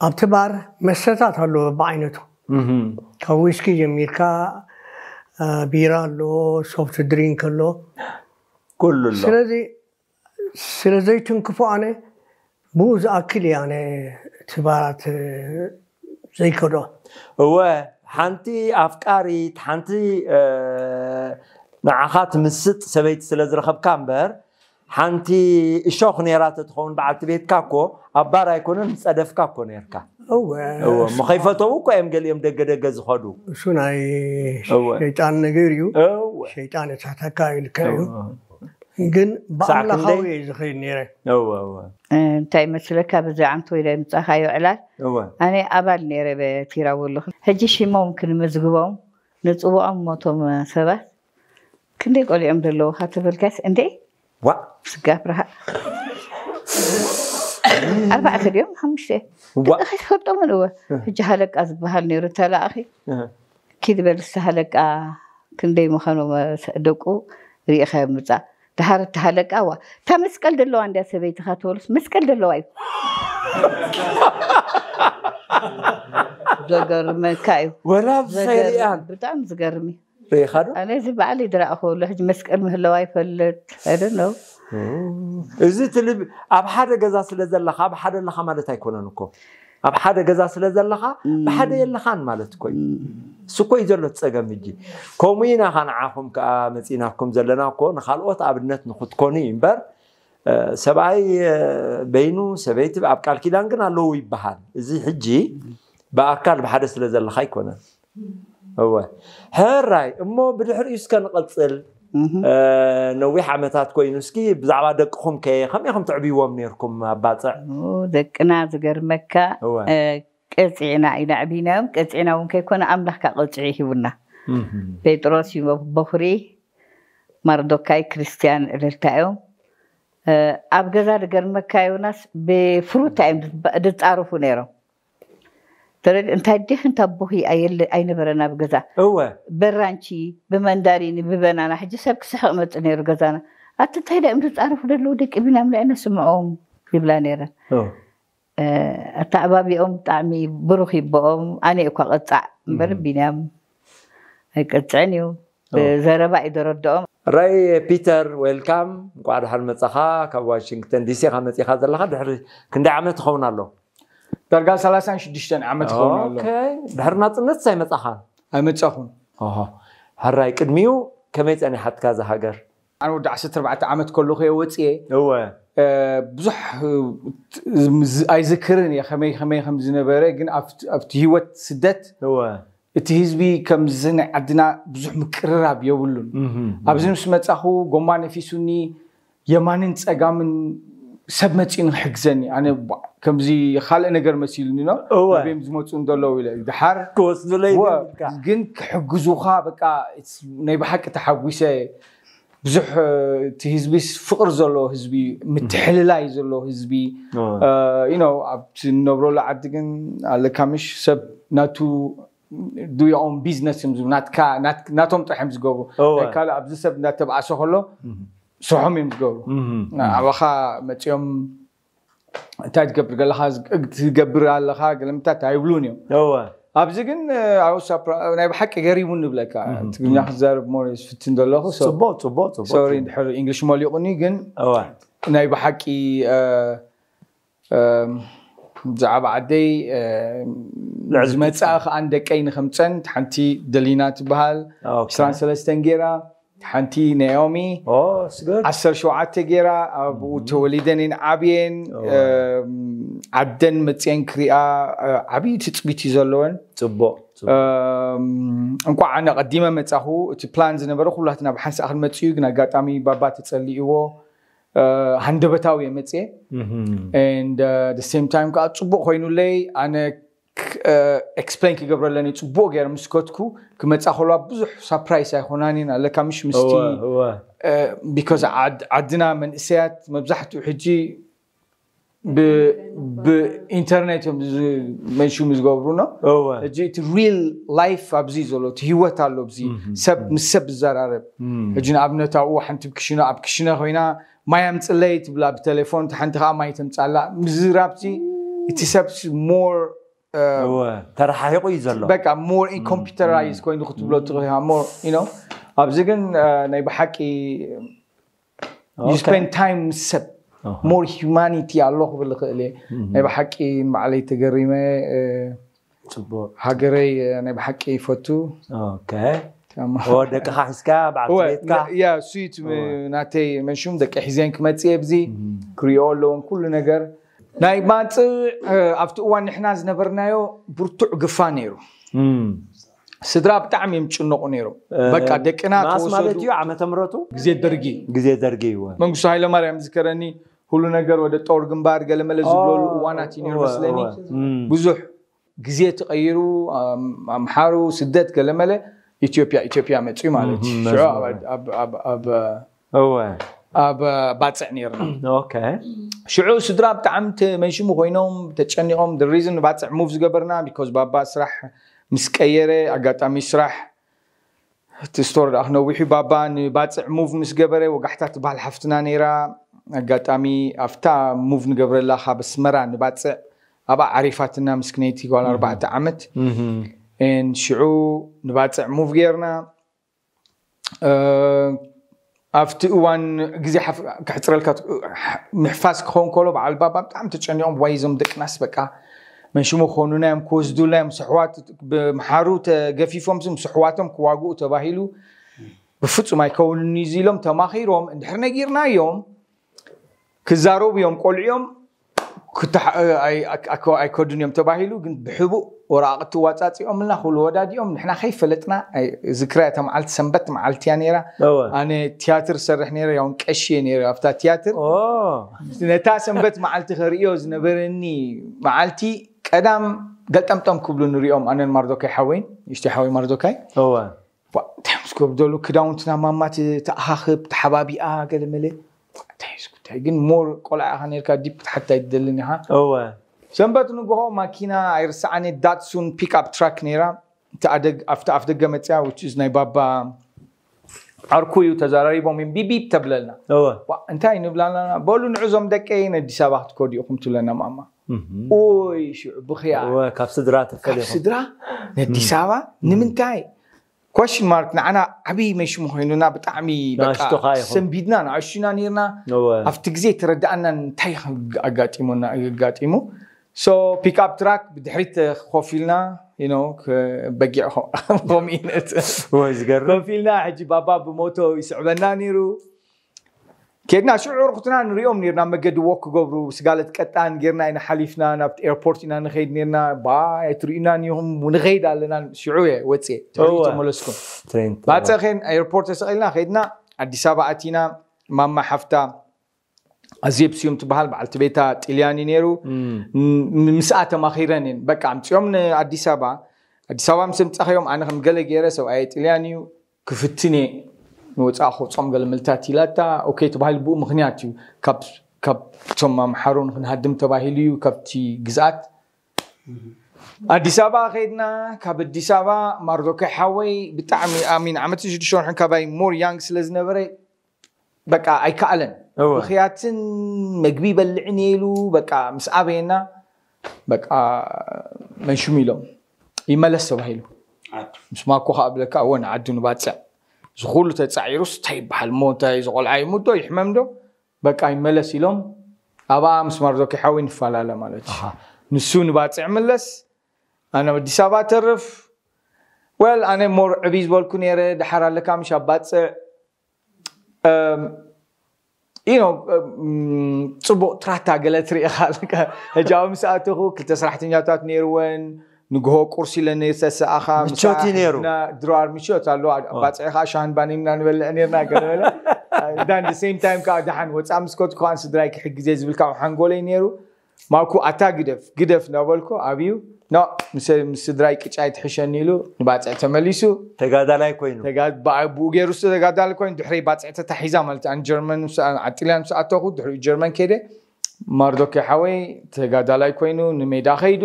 ኣብቲ ባር መስተታት ኣለዎ ብዓይነቱ እህም። ካብ ዊስኪ ጀሚርካ እ፣ ቢራ ኣሎ ሶፍት ድሪንክ ኣሎ ኩሉ ኣሎ ስለዚ ስለ ዘይትንክፎ ኣነ ብኡ ዝኣክል እየ ኣነ እቲ ባራት እ፣ ዘይከዶ እወ ሓንቲ ኣፍቃሪት ሓንቲ እ፣ ንዓኻ ትምስጥ ሰበይቲ ስለ ዝረኸብካ እምበር ሓንቲ እሾኽ ነይራ ተትኸውን በዓልቲ ቤትካ እኮ ኣብ ባር ኣይኮነን ዝፀደፍካ እኮ ነርካ እወ እወ እሞ ከይፈተው እኮ እዮም ገሊኦም ደገ ደገ ዝኸዱ እሱ ናይ እወ። ሸይጣን ነገር እዩ እወ ሸይጣን እታተካ ይልካ እዩ ግን ብኣምላኻዊ እየ ዝኸይድ ነይረ እወ እወ እንታይ መስለካ ብዚ ዓመት ወይ ምፃኻዮ ዕላል እወ ኣነ ኣባል ነይረ በቲራ ወሉ ሕጂ ሽሞም ክንምዝግቦም ንፅውዖም ሞቶም ሰባት ክንደይ ቆሊዖም ዘለዉ ካተበልካስ እንደ ዋ ስጋብ ረሃ ኣርባዕተ ድዮም ሓሙሽተ ዋ ከይትፈልጦምን እወ ሕጂ ሃለቃ ዝበሃል ነይሩ ተላእኺ ኪድ በል እስቲ ሃለቃ ክንደይ ምዃኖም ደቁ ርኢኻ ምፃ ድሃር እቲ ሃለቃ ዋ እታ መስቀል ዘለዋ እንድያ ሰበይትኻ ትበሉስ መስቀል ዘለዋ እዩ ዘገርመካ እዩ ወላ ብሳይ ርኢያን ብጣዕሚ ዝገርም እዩ ርኢኻ ዶ ኣነ እዚ በዓል ይድራእኹ ኣሎ ሕጂ መስቀል ምህለዋ ይፈልጥ ኣይደለው እዚ ትልብ ኣብ ሓደ ገዛ ስለ ዘለኻ ኣብ ሓደ ኣለኻ ማለት ኣይኮነን እኮ ኣብ ሓደ ገዛ ስለ ዘለኻ ብሓደ የለኻን ማለት እኮ እዩ እሱ እኮ እዩ ዘሎ እቲ ፀገም ሕጂ ከምኡ ኢና ኻ ንዓኹም ከዓ መፂናኩም ዘለና እኮ ንካልኦት ኣብነት ንክትኮኑ እዩ እምበር ሰብኣይ በይኑ ሰበይቲ ኣብ ቃል ኪዳን ግን ኣለዉ ይበሃል እዚ ሕጂ ብኣካል ብሓደ ስለ ዘለኻ ኣይኮነን እወ ሕራይ እሞ ብድሕሪኡ እስከ ንቐፅል ነዊሕ ዓመታት ኮይኑ እስኪ ብዛዕባ ደቅኹም ከ ከመይ ከም ትዕብይዎም ነርኩም ኣባፅዕ ደቅና ዝገርመካ ቀፂዕና ኢና ዕቢናዮም። ቀፂዕና እውን ከይኮነ ኣምላኽካ ቀፂዑ ሂቡና። ጴጥሮስ እዩ በኹሪ፣ ማርዶካይ ክርስቲያን እልልታ እዮም። ኣብ ገዛ ዝገርመካ ዮናስ ብፍሩታ እዮም ዝፃርፉ ነይሮም። ተረድ እንታይ ዲኽ እንታ ቦኺ ኣይነበረን ኣብ ገዛ። እወ። በራንቺ፣ ብመንዳሪኒ፣ ብበናና ሕጂ ሰብ ክስሕቕ መጽእ ነይሩ ገዛና። ኣቲ እንታይ ዳእም ዝጻረፉ ዘለዉ ደቂ ቢናም ንዕነ ስምዖም ይብላ ነይረን። ኣተዓባቢኦም ብጣዕሚ ብሩኽ ይቦኦም። ኣነ እኳ ቀጻዕ እምበር ቢንያም ኣይቀጽዕን እዩ። ብዘረባ እዩ ደረድኦም። ራይ ፒተር ዌልካም፣ እንኳዕ ደሓን መጻኻ። ካብ ዋሽንግተን ዲሲ ኢኻ መጺኻ ዘለኻ። ድሕሪ ክንደይ ዓመት ትኸውን ኣሎ? ዳርጋ ሰላሳን ሽዱሽተን ዓመት ይኸውን ኣሎ። ድሕሪ ናፅነት ሳይ መፃኻን? ኣይመፃኹን። ሕራይ ቅድሚኡ ከመይ ፀኒሓትካ እዛ ሃገር? ኣነ ወዲ ዓሰርተ ኣርባዕተ ዓመት ከለኹ እየ ወፅየ። እወ። ብዙሕ ኣይዝክርን እየ ከመይ ከመይ ከም ዝነበረ፣ ግን ኣብቲ ህይወት ስደት እወ። እቲ ህዝቢ ከምዚ ናይ ዓድና ብዙሕ ምቅርራብ የብሉን። ኣብዚ ምስ መፃኹ ጎማ ነፊሱኒ የማንን ፀጋምን ሰብ መፂኡ ንክሕግዘኒ። ኣነ ከምዚ ካልእ ነገር መሲሉኒ ነው። እወ። ናበዮም ዝመፁ እንደለዉ ኢለ ድሓር ክወስዱለይ እወ፣ ግን ክሕግዙኻ በቃ ናይ ብሓቂ ተሓጒሰ። ብዙሕ እቲ ህዝቢ ፍቅር ዘለዎ ህዝቢ፣ ምትሕልላይ ዘለዎ ህዝቢ። እወ። You know ኣብቲ ንነብረሉ ዓዲ ግን ኣለካ ምሽ ሰብ ናቱ do your own business እዮም ዝብሉ። ናትካ ናቶም ጥራሕ እዮም ዝገብሩ። ናይ ካልእ ኣብዚ ሰብ እንዳተባኣሰ ከሎ ስርሖም እዮም ዝገብሩ። ኣባኻ መፂኦም እንታይ ትገብር ገለኻ ትገብር ኣለኻ ገለምታት ኣይብሉን እዮም። ኣብዚ ግን ናይ ብሓቂ ገሪሙ ንብለካ ትግርኛ ክዛረብ ሞ ዝፍትን ዘለኹ። ፅቡቅ ፅቡቅ ፅቡቅ። ድሕር እንግሊሽ መሊቁኒ ግን ናይ ብሓቂ ብዛዕባ ዓደይ ዝመፅኣ ከዓ ንደቀይ ንከምፀን ሓንቲ ደሊና ትበሃል ዕስራን ሰለስተን ገይራ ሓንቲ ናኦሚ ዓሰርተ ሸውዓተ ገይራ ኣብኡ ተወሊደን እየን ዓብየን። ዓደን መፅየን ክሪኣ ዓብዪ ትፅቢት እዩ ዘለወን። ፅቡቅ። እንኳዕ ኣነ ቀዲመ መፃኹ። እቲ ፕላን ዝነበረ ኩላትና ብሓንሳእ ክንመፅእ እዩ፣ ግን ኣጋጣሚ ባባ ተፀሊእዎ ሃንደበታዊ እየ መፅየ። And the same time ከዓ ፅቡቅ ኮይኑለይ። ኣነ explain ክገብረለኒ ፅቡቅ ገይረ ምስ ከትኩ ክመፃ ከለዋ ብዙሕ ሳፕራይስ ኣይኮናን እየን ኣለካ ምሽ ምስቲ because ዓድና መንእሰያት መብዛሕትኡ ሕጂ ብኢንተርኔት እዮም መንሹም ዝገብሩ ነው። ሕጂ እቲ real life ኣብዚ ዘሎ እቲ ህይወት ኣሎ ኣብዚ ሰብ ምስ ሰብ ዝዘራረብ። ሕጂ ንኣብነት ኣብኡ ሓንቲ ክሽነ ኣብ ክሽነ ኮይና ማይ ኣምፅለይ ትብላ ብቴሌፎን፣ ሓንቲ ከዓ ማይ ተምፃላ። ምዝራብዚ እቲ ሰብ more ተረሓሒቁ እዩ ዘሎ። በቃ more computerized ኮይኑ ክትብሎ ትኽእል more you know። ኣብዚ ግን ናይ ብሓቂ you spend time ምስ ሰብ more humanity ኣሎ ክብል ይኽእል እየ። ናይ ብሓቂ ንባዕለይ ተገሪመ። ፅቡቅ። ሃገረይ ናይ ብሓቂ ይፈቱ። ደቅኻ ሒዝካ በዓልቲ ቤትካ? ያ ስዊት ናተይ መንሹም ደቂ ሒዘን ክመፅእ ኣብዚ ክሪኦ ኣለውን ኩሉ ነገር ናይ ማፅእ ኣብቲ እዋን ንሕና ዝነበርናዮ ብርቱዕ ግፋ ነይሩ። ስድራ ብጣዕሚ እዮም ጭነቑ ነይሮም። በቃ ደቅና ማስ ማለት እዩ ዓመተ ምረቱ ግዜ ደርጊ ግዜ ደርጊ ይወ መንግስቱ ሃይለማርያም ዝከረኒ ሁሉ ነገር ወደ ጦር ግንባር ገለመለ ዝብለሉ እዋናት እዩ ነይሩ መስለኒ። ብዙሕ ግዜ ተቐይሩ ኣምሓሩ ስደት ገለመለ ኢትዮጵያ ኢትዮጵያ መፅኡ ማለት እዩ። ሽዑ ኣብ- ኣብ- ኣብ- ኣብ- እወ ኣብ ባፅዕ ነይርና። ኦኬ ሽዑ ስድራ ብጣዕሚ ተመንሽሙ ኮይኖም ተጨኒቖም። The reason ንባፅዕ ሙቭ ዝገበርና because ባባ ስራሕ ምስ ቀየረ ኣጋጣሚ ስራሕ እቲ ስቶር ደኣ ክነዊሕ እዩ። ባባ ንባፅዕ ሙቭ ምስ ገበረ ወጋሕታ ትበሃል ሓፍትና ነይራ። ኣጋጣሚ ኣብታ ሙቭ ንገብረላ ካብ ኣስመራ ንባፅዕ ኣብኣ ዓሪፋትና ምስክነይቲ ጓል ኣርባዕተ ዓመት። ሽዑ ንባፅዕ ሙቭ ጌርና። ኣብቲ እዋን ግዜ ከሕፅረልካ ምሕፋስ ክኸውን ከሎ በዓል ባባ ብጣዕሚ ተጨኒቖም ዋይ እዞም ደቅናስ በቃ መንሽሞ ክኾኑና እዮም ክወስዱልና እዮም ስሕዋት ብምሓሩ ተገፊፎም ስም ስሕዋቶም ክዋግኡ ተባሂሉ ብፍፁም ኣይከውንን እዩ ኢሎም ተማኺሮም እንድሕር ነጊርናዮም ክዛረቡ እዮም ቆልዑ እዮም ኣይከዱን እዮም ተባሂሉ ግን ብሕቡእ ወረቃቅቲ ዋፃፂኦምልና ኩሉ ወዳዲኦም ንሕና ከይፈለጥና ዝክራ እታ መዓልቲ ሰንበት መዓልቲ እያ ነይራ ኣነ ትያትር ሰርሕ ነይረ ያውን ቀሺ እየ ነይረ ኣብታ ትያትር ነታ ሰንበት መዓልቲ ከርእዮ ዝነበረኒ መዓልቲ ቀዳም ገልጠምጠም ክብሉ ንሪኦም፣ ኣነን ማርዶካይ ሓወይን፣ ንእሽተይ ሓወይ ማርዶካይ። እወ ዋ፣ እንታይ ምስ ክብደሉ ክዳውንትና ማማ ት- ተኣኻኽብ፣ ተሓባቢኣ፣ ገለ መለ። እንታይ ምስ ጉዳይ ግን፣ ሞር ቆልዓ ኢኻ ነርካ፣ ዲፕ ክትሓታ ኣይትደልን ኢኻ። እወ ሰንበት ንግሆ ማኪና ኣይርስዓኒ፣ ዳትሱን ፒክኣፕ ትራክ ነይራ። እቲ ኣደግ- ኣብቲ ኣፍ ደገ መፅያ፣ which is ናይ ባባ ዓርኩ እዩ፣ ተዘራሪቦም እዮም ቢቢብ ተብለልና። እወ ዋ፣ እንታይ ንብላና? በሉ ንዕዞም ደቀይ፣ ንኣዲስ ኣበባ ክትከዱ ኢኹም ትብለና ማማ። ኦይ ሽዑ ብኽያ እወ ካብ ስድራ ትፈል ካብ ኢኹም ስድራ ንኣዲስ ኣበባ ንምንታይ? ኮሽን ማርክ ንዓና ዓብዪ መሽሙ ኮይኑና፣ ብጣዕሚ በቃ ንኣሽቱ ኸኣ ኢኹም። ሰንቢድና፣ ንኣሽቱና ነርና። እወ ኣብቲ ግዜ ተረዳኣና እንታይ ኣጋጢሙና ኣጋጢሙ። ሶ ፒክኣፕ ትራክ ብድሕሪት ኮፍ ኢልና፣ you know፣ ክ- በጊዕ ኸ- ከምኡ ኢነት ወይ ዝገርም ኮፍ ኢልና፣ ሕጂ ባባ ብሞቶ ይስዕበና ነይሩ። ኬድና ሽዑ ርኩትና ንሪኦም ነርና፣ መገዲ ዎክ ክገብሩ፣ ስጋለት ቀጣን ጌርና ኢና ሓሊፍና፣ ናብቲ ኤርፖርት ኢና ንኸይድ ነርና። ባ ኣይትርእዩናን ኢኹም፣ ንኸይድ ኣለና። ሽዑ እየ ወፅየ፣ ድሕሪት እወ። ተመለስኩም። ትሬን ባፀ ኸን ኤርፖርት ተሰቒልና ኸይድና፣ ኣዲስ ኣበባ ኣቲና። ማማ ሓፍታ ኣዜብ ስዩም ትበሃል፣ በዓልቲ ቤታ ጥልያን እዩ ነይሩ። ን- ምስኣ ተማኺረን እየን። በቃ ኣምፅኦም ንኣዲስ ኣበባ። ኣዲስ ኣበባ ምስ ኣምፃኸዮም፣ ኣነ ከም ገለ ገይረ፣ ሰብኣየ ጥልያን እዩ፣ ክፍትን እየ፣ ንወፃኢ ክወፅኦም ገለ መልታት ኢላታ። ኦኬ ተባሂሉ፣ ብኡ ምኽንያት እዩ፣ ካብ ካብቶም ኣምሓሩ ንክንሃድም ተባሂሉ እዩ፣ ካብቲ ግዝኣት። ኣዲስ ኣበባ ከይድና፣ ካብ ኣዲስ ኣበባ ማርዶካይ ሓወይ ብጣዕሚ፣ ኣሚን፣ ዓመት ሽዱሽተ ወርሕን ካባይ ሞር ያንግ ስለ ዝነበረ፣ በቃ ኣይከኣለን። እወ። ብኽያትን መግቢ ይበልዕን እየ ኢሉ፣ በቃ ምስ ኣበየና፣ በቃ መንሽሙ ኢሎም፣ ይመለስ ተባሂሉ። ምስ ማኮ ከኣ ብለካ፣ እወ ንዓዱ ንባፅዕ፣ እዚ ኩሉ ተፃዒሩስ እንታይ ይበሃል እሞ፣ እንታይ እዚ ቆልዓ ይሙት ዶ ይሕመም ዶ፣ በቃ ይመለስ ኢሎም፣ ኣብኣ ምስ ማርዶካይ ሓወይ ንፈላለ ማለት እዩ። ንሱ ንባፅዕ ምለስ፣ ኣነ ኣብ ኣዲስ ኣበባ ተርፍ። ወል ኣነ ሞር ዕብይ ዝበልኩ ነይረ፣ ድሓር ኣለካ ምሽ ኣብ ባፅዕ። ዩ ፅቡቅ ትራታ ገለ ትርኢ ኢኻ ኣለካ። ሕጂ ኣብ ምስ ኣተኹ ክልተ ሰራሕተኛታት ነይርወን፣ ንግሆ ቁርሲ ኢለን ተሰኣኻ። ምቾት እዩ ነይሩ። ድራር ምቾት ኣለዎ። ኣብ ባፅዕ ከዓ ሻህን ባንን ኢና ንበልዕ ነርና። ገለ በለ ዳን ሴም ታይም ከዓ ደሓን ወፃእ ምስ ከድኩ ከዓ ስድራይ ክሕግዘ ዝብል ከዓ ሓንጎለይ ነይሩ። ማኩ ኣታ ግደፍ ግደፍ እናበልኩ ኣብዩ፣ ኖ፣ ምስ ምስ ስድራይ ቅጫ ይትሕሸኒ ኢሉ ንባፅዕ ተመሊሱ። ተጋዳላይ ኮይኑ ተጋ- ብኣ- ብኡ ገይሩ ስ ተጋዳሊ ኮይኑ፣ ድሕረይ ባፅዕ ተታሒዛ ማለት እዩ። ኣን ጀርመን ምስ- ኣን ዓጢልያን ምስ ኣተኹ፣ ድሕሪኡ ጀርመን ከይደ። ማርዶካይ ሓወይ ተጋዳላይ ኮይኑ ንሜዳ ከይዱ።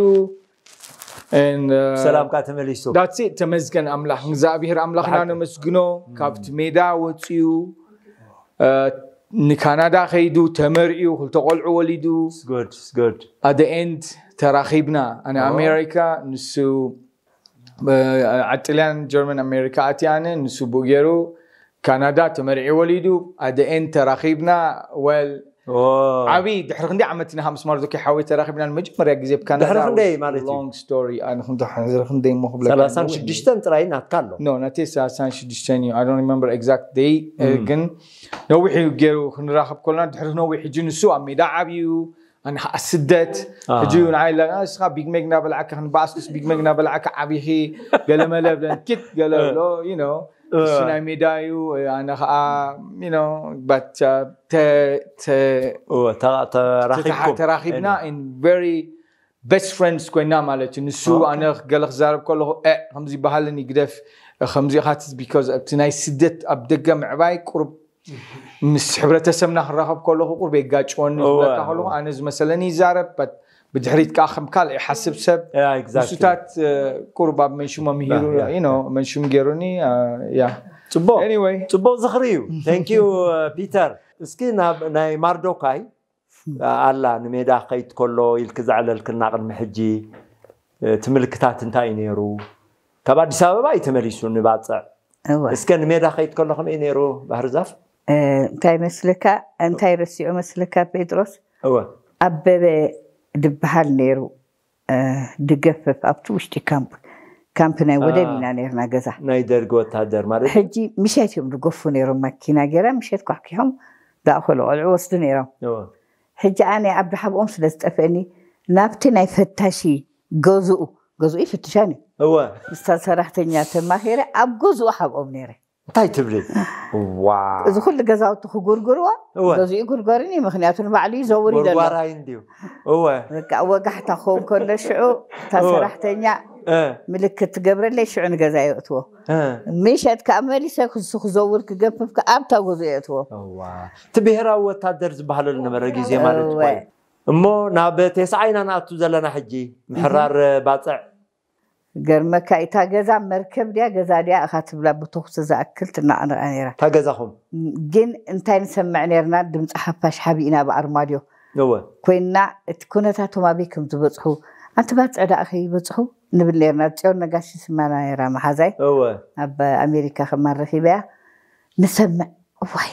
And, uh, ሰላም ከኣ ተመሊሱ that's it። ተመስገን ኣምላኽ፣ እግዚኣብሔር ኣምላኽና ብሓቂ። ነመስግኖ። ካብቲ ሜዳ ወፅዩ፣ እ፣ ንካናዳ ከይዱ፣ ተመርዕዩ፣ ክልተ ቆልዑ ወሊዱ። It's good, it's good. At the end ተራኺብና። ኣነ ኦ። ኣሜሪካ፣ ንሱ፣ እ፣ ዓጥልያን ጀርመን ኣሜሪካ ኣትየ ኣነ፣ ንሱ ብኡ ገይሩ ካናዳ ተመርዕዩ ወሊዱ። At the end ተራኺብና። Well፣ ኦ ዓብዪ ድሕሪ ክንደይ ዓመት ኢና ምስ ማርዶካይ ሓወይ ተራኺብና ንመጀመርያ ግዜ ኣብ ካናዳ። ድሕሪ ክንደይ ማለት እዩ? Long story። ኣነ ክንደ- ድሕሪ ክንደይ እሞ ክብለካ ሰላሳን ሽዱሽተን ጥራይ ናትካ ኣሎ። ኖ፣ ናተይ ሰላሳን ሽዱሽተን እዩ። I don't remember exact day፣ እ፣ ግን ነዊሕ እዩ ገይሩ ክንራኸብ ከለና። ድሕሪ ነዊሕ ሕጂ ንሱ ኣብ ሜዳ ዓብዩ፣ ኣነ ከዓ ስደት። ኣሃ። ሕጂ ንዓይ ኢላ፣ "ንስኻ ቢግ ሜግ እናበላዕካ ክንበኣስኩስ ቢግ ሜግ እናበላዕካ ዓቢኺ" ገለ መለ ብለን ኪት ገለ ብሎ፣ you know፣ እሱ ናይ ሜዳ እዩ። ኣነ ከዓ፣ you know፣ but፣ uh፣ ተ- ተ- እወ፣ ተ- ተራኺብኩም። ተተሓ- ተራኺብና and very best friends ኮይና ማለት እዩ። ንሱ ኣነ ገለ ክዛረብ ከለኹ፣ "እ፣ ከምዚ ይበሃልን ይግደፍ፣ ከምዚ ኢኻ ትዝ-" because ኣብቲ ናይ ስደት ኣብ ደገ ምዕባይ ቁሩብ ምስ ሕብረተሰብና ክራኸብ ከለኹ ቁሩብ የጋጭወኒ። እወ። ክብለካ ከለኹ ኣነ ዝመሰለኒ ይዛረብ፣ but ብድሕሪት ከዓ ከም ካልእ ይሓስብ ሰብ። Yeah, exactly. ንሱታት፣ እ፣ ቁሩብ ኣብ መንሽሞ ምሂሩ፣ Yeah, yeah, you know፣ መንሽም ገይሩኒ። እ፣ yeah። ጽቡቕ Anyway። ጽቡቕ ዝኽሪ እዩ። Thank you፣ እ፣ ፒተር። እስኪ ናብ ናይ ማርዶካይ ኣላ ንሜዳ ከይድ ከሎ ኢልክ ዘዕለልክልና ቅድሚ ሕጂ፣ እ፣ እቲ ምልክታት እንታይ እዩ ነይሩ? ካብ ኣዲስ ኣበባ እዩ ተመሊሱ ንባጽዕ። እወ። እስከ ንሜዳ ከይድ ከሎ ከመይ ነይሩ ባህር ዛፍ? እ፣ እንታይ መስለካ፣ እንታይ ረሲዑ መስለካ ጴጥሮስ? እወ። ኣበበ ድበሃል ነይሩ፣ እ፣ ድገፍፍ ኣብቲ ውሽጢ ካምፕ፣ ካምፕ ናይ ወደብ አ። ኢና ነይርና ገዛ። ናይ ደርጊ ወታደር ማለት እዩ። ሕጂ ምሸት እዮም ድገፉ ነይሮም፣ ማኪና ገይራ ምሸት ኳሕኪሖም ዝኣኸሉ ቆልዑ ወስዱ ነይሮም። እወ። ሕጂ ኣነ ኣብ ደሓብኦም ስለ ዝጠፍአኒ ናብቲ ናይ ፈታሺ ገዝኡ፣ ገዝኡ ይፍትሻኒ። እወ። ምስታ ሰራሕተኛ ተማኺረ ኣብ ገዝኡ ሓብኦም ነይረ። እንታይ ትብሊ? ዋ እዚ ኩሉ ገዛውቲ ክጉርጉርዎ እወ ገዚኡ ጉርጎርኒ ምክንያቱ ንባዕሉ ይዘውር ይደሎ ጎርጓራይ እንድዩ። እወ በቃ ወጋሕታ ክኸውን ከሎ ሽዑ እታ እወ። ሰራሕተኛ እ ምልክት ትገብረለይ ሽዑ ንገዛ የእትዎ እ ምሸት ከዓ መሊሰ ክሱ ክዘውር ክገፍፍ ከዓ ኣብታ ገዙ የእትዎ እዋ እቲ ብሔራዊ ወታደር ዝበሃለሉ ነበረ ግዜ ማለት እወ። እኮ እዩ። እሞ ናብ ቴስዓ ኢና ንኣቱ ዘለና ሕጂ ምሕራር ባፅዕ ገርመካ እታ ገዛ መርከብ ድያ ገዛ ድያ እኻ ትብላ ብተኩሲ ዝኣክል ትናቐነቃ ነይራ እታ ገዛኹም ግን እንታይ ንሰምዕ ነርና ድምፂ ሓፋሽ ሓቢእና ብኣርማድዮ እወ ኮይና እቲ ኩነታቶም ኣበይ ከም ዝበፅሑ ኣንቲ ባፅዕ ደኣ ከይበፅሑ ንብል ነርና ፅዮን ነጋሽ ስማና ነራ መሓዛይ እወ ኣብ ኣሜሪካ ከማን ረኪበያ ንሰምዕ እዋይ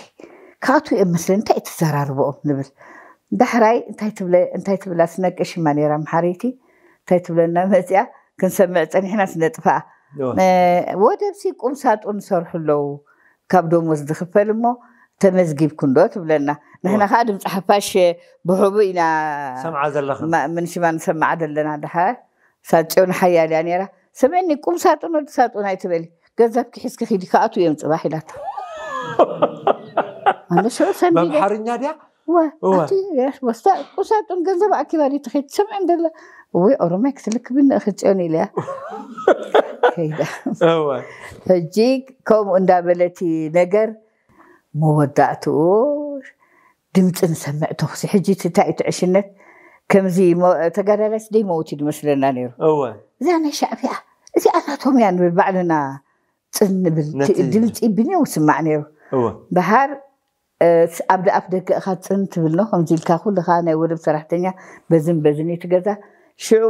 ካብቱ እዮም መስለ እንታይ ትዘራርበኦም ንብል ዳሕራይ እንታይ ትብለ እንታይ ትብላ ስነቀሽማ ነራ መሓረይቲ እንታይ ትብለና መፅያ ክንሰምዕ ፀኒሕና ስነጥፋኣ እወ ወደብሲ ቁም ሳጡን ዝሰርሑ ኣለዉ ካብ ደሞዝ ዝኽፈል እሞ ተመዝጊብኩ እንዶ ትብለና ንሕና ከዓ ድምፂ ሓፋሽ ብሕቡ ኢና ሰምዓ ዘለኽን ምንሽማ ንሰምዓ ዘለና ድሓር ሳፅዮን ሓያል እያ ነራ ስምዕኒ ቁም ሳጡን ወዲ ሳጡን ኣይትበሊ ገንዘብ ክሒዝኪ ኪዲ ከኣቱ እዮም ፅባሕ ኢላታ ኣነ ሽዑ ሰንቢደ በምሓርኛ ድያ ዋ እወ። ኣቲ ወስታ ቁሳጡን ገንዘብ ኣኪባ ዲ ትኸይድ ትሰምዐን ደላ ወይ ኦሮማይ ክትልክብኒ እኽፅዮን ኢለያ ከይዳ እወ ሕጂ ከምኡ እንዳበለቲ ነገር መወዳእትኡ ድምፂ ንሰምዕ ተኹሲ ሕጂ እቲ እንታይ እዩ ትዕሽነት ከምዚ ሞ- ተጋዳላይስ ደይመውት እዩ ዝመስለና ነይሩ እወ እዚኣ ናይ ሻዕብያ እዚኣ ናቶም እያ ንብል ባዕልና ፅን ንብል ነቲ- ድምፂ ብኔው ስማዕ ነይሩ እወ ደሓር ኣብ ደኣፍ ደገ እኻ ፅን ትብል ነው ከምዚ ኢልካ ኩልኻ ናይ ወደብ ሰራሕተኛ በዝን በዝን እዩ ትገዛ ሽዑ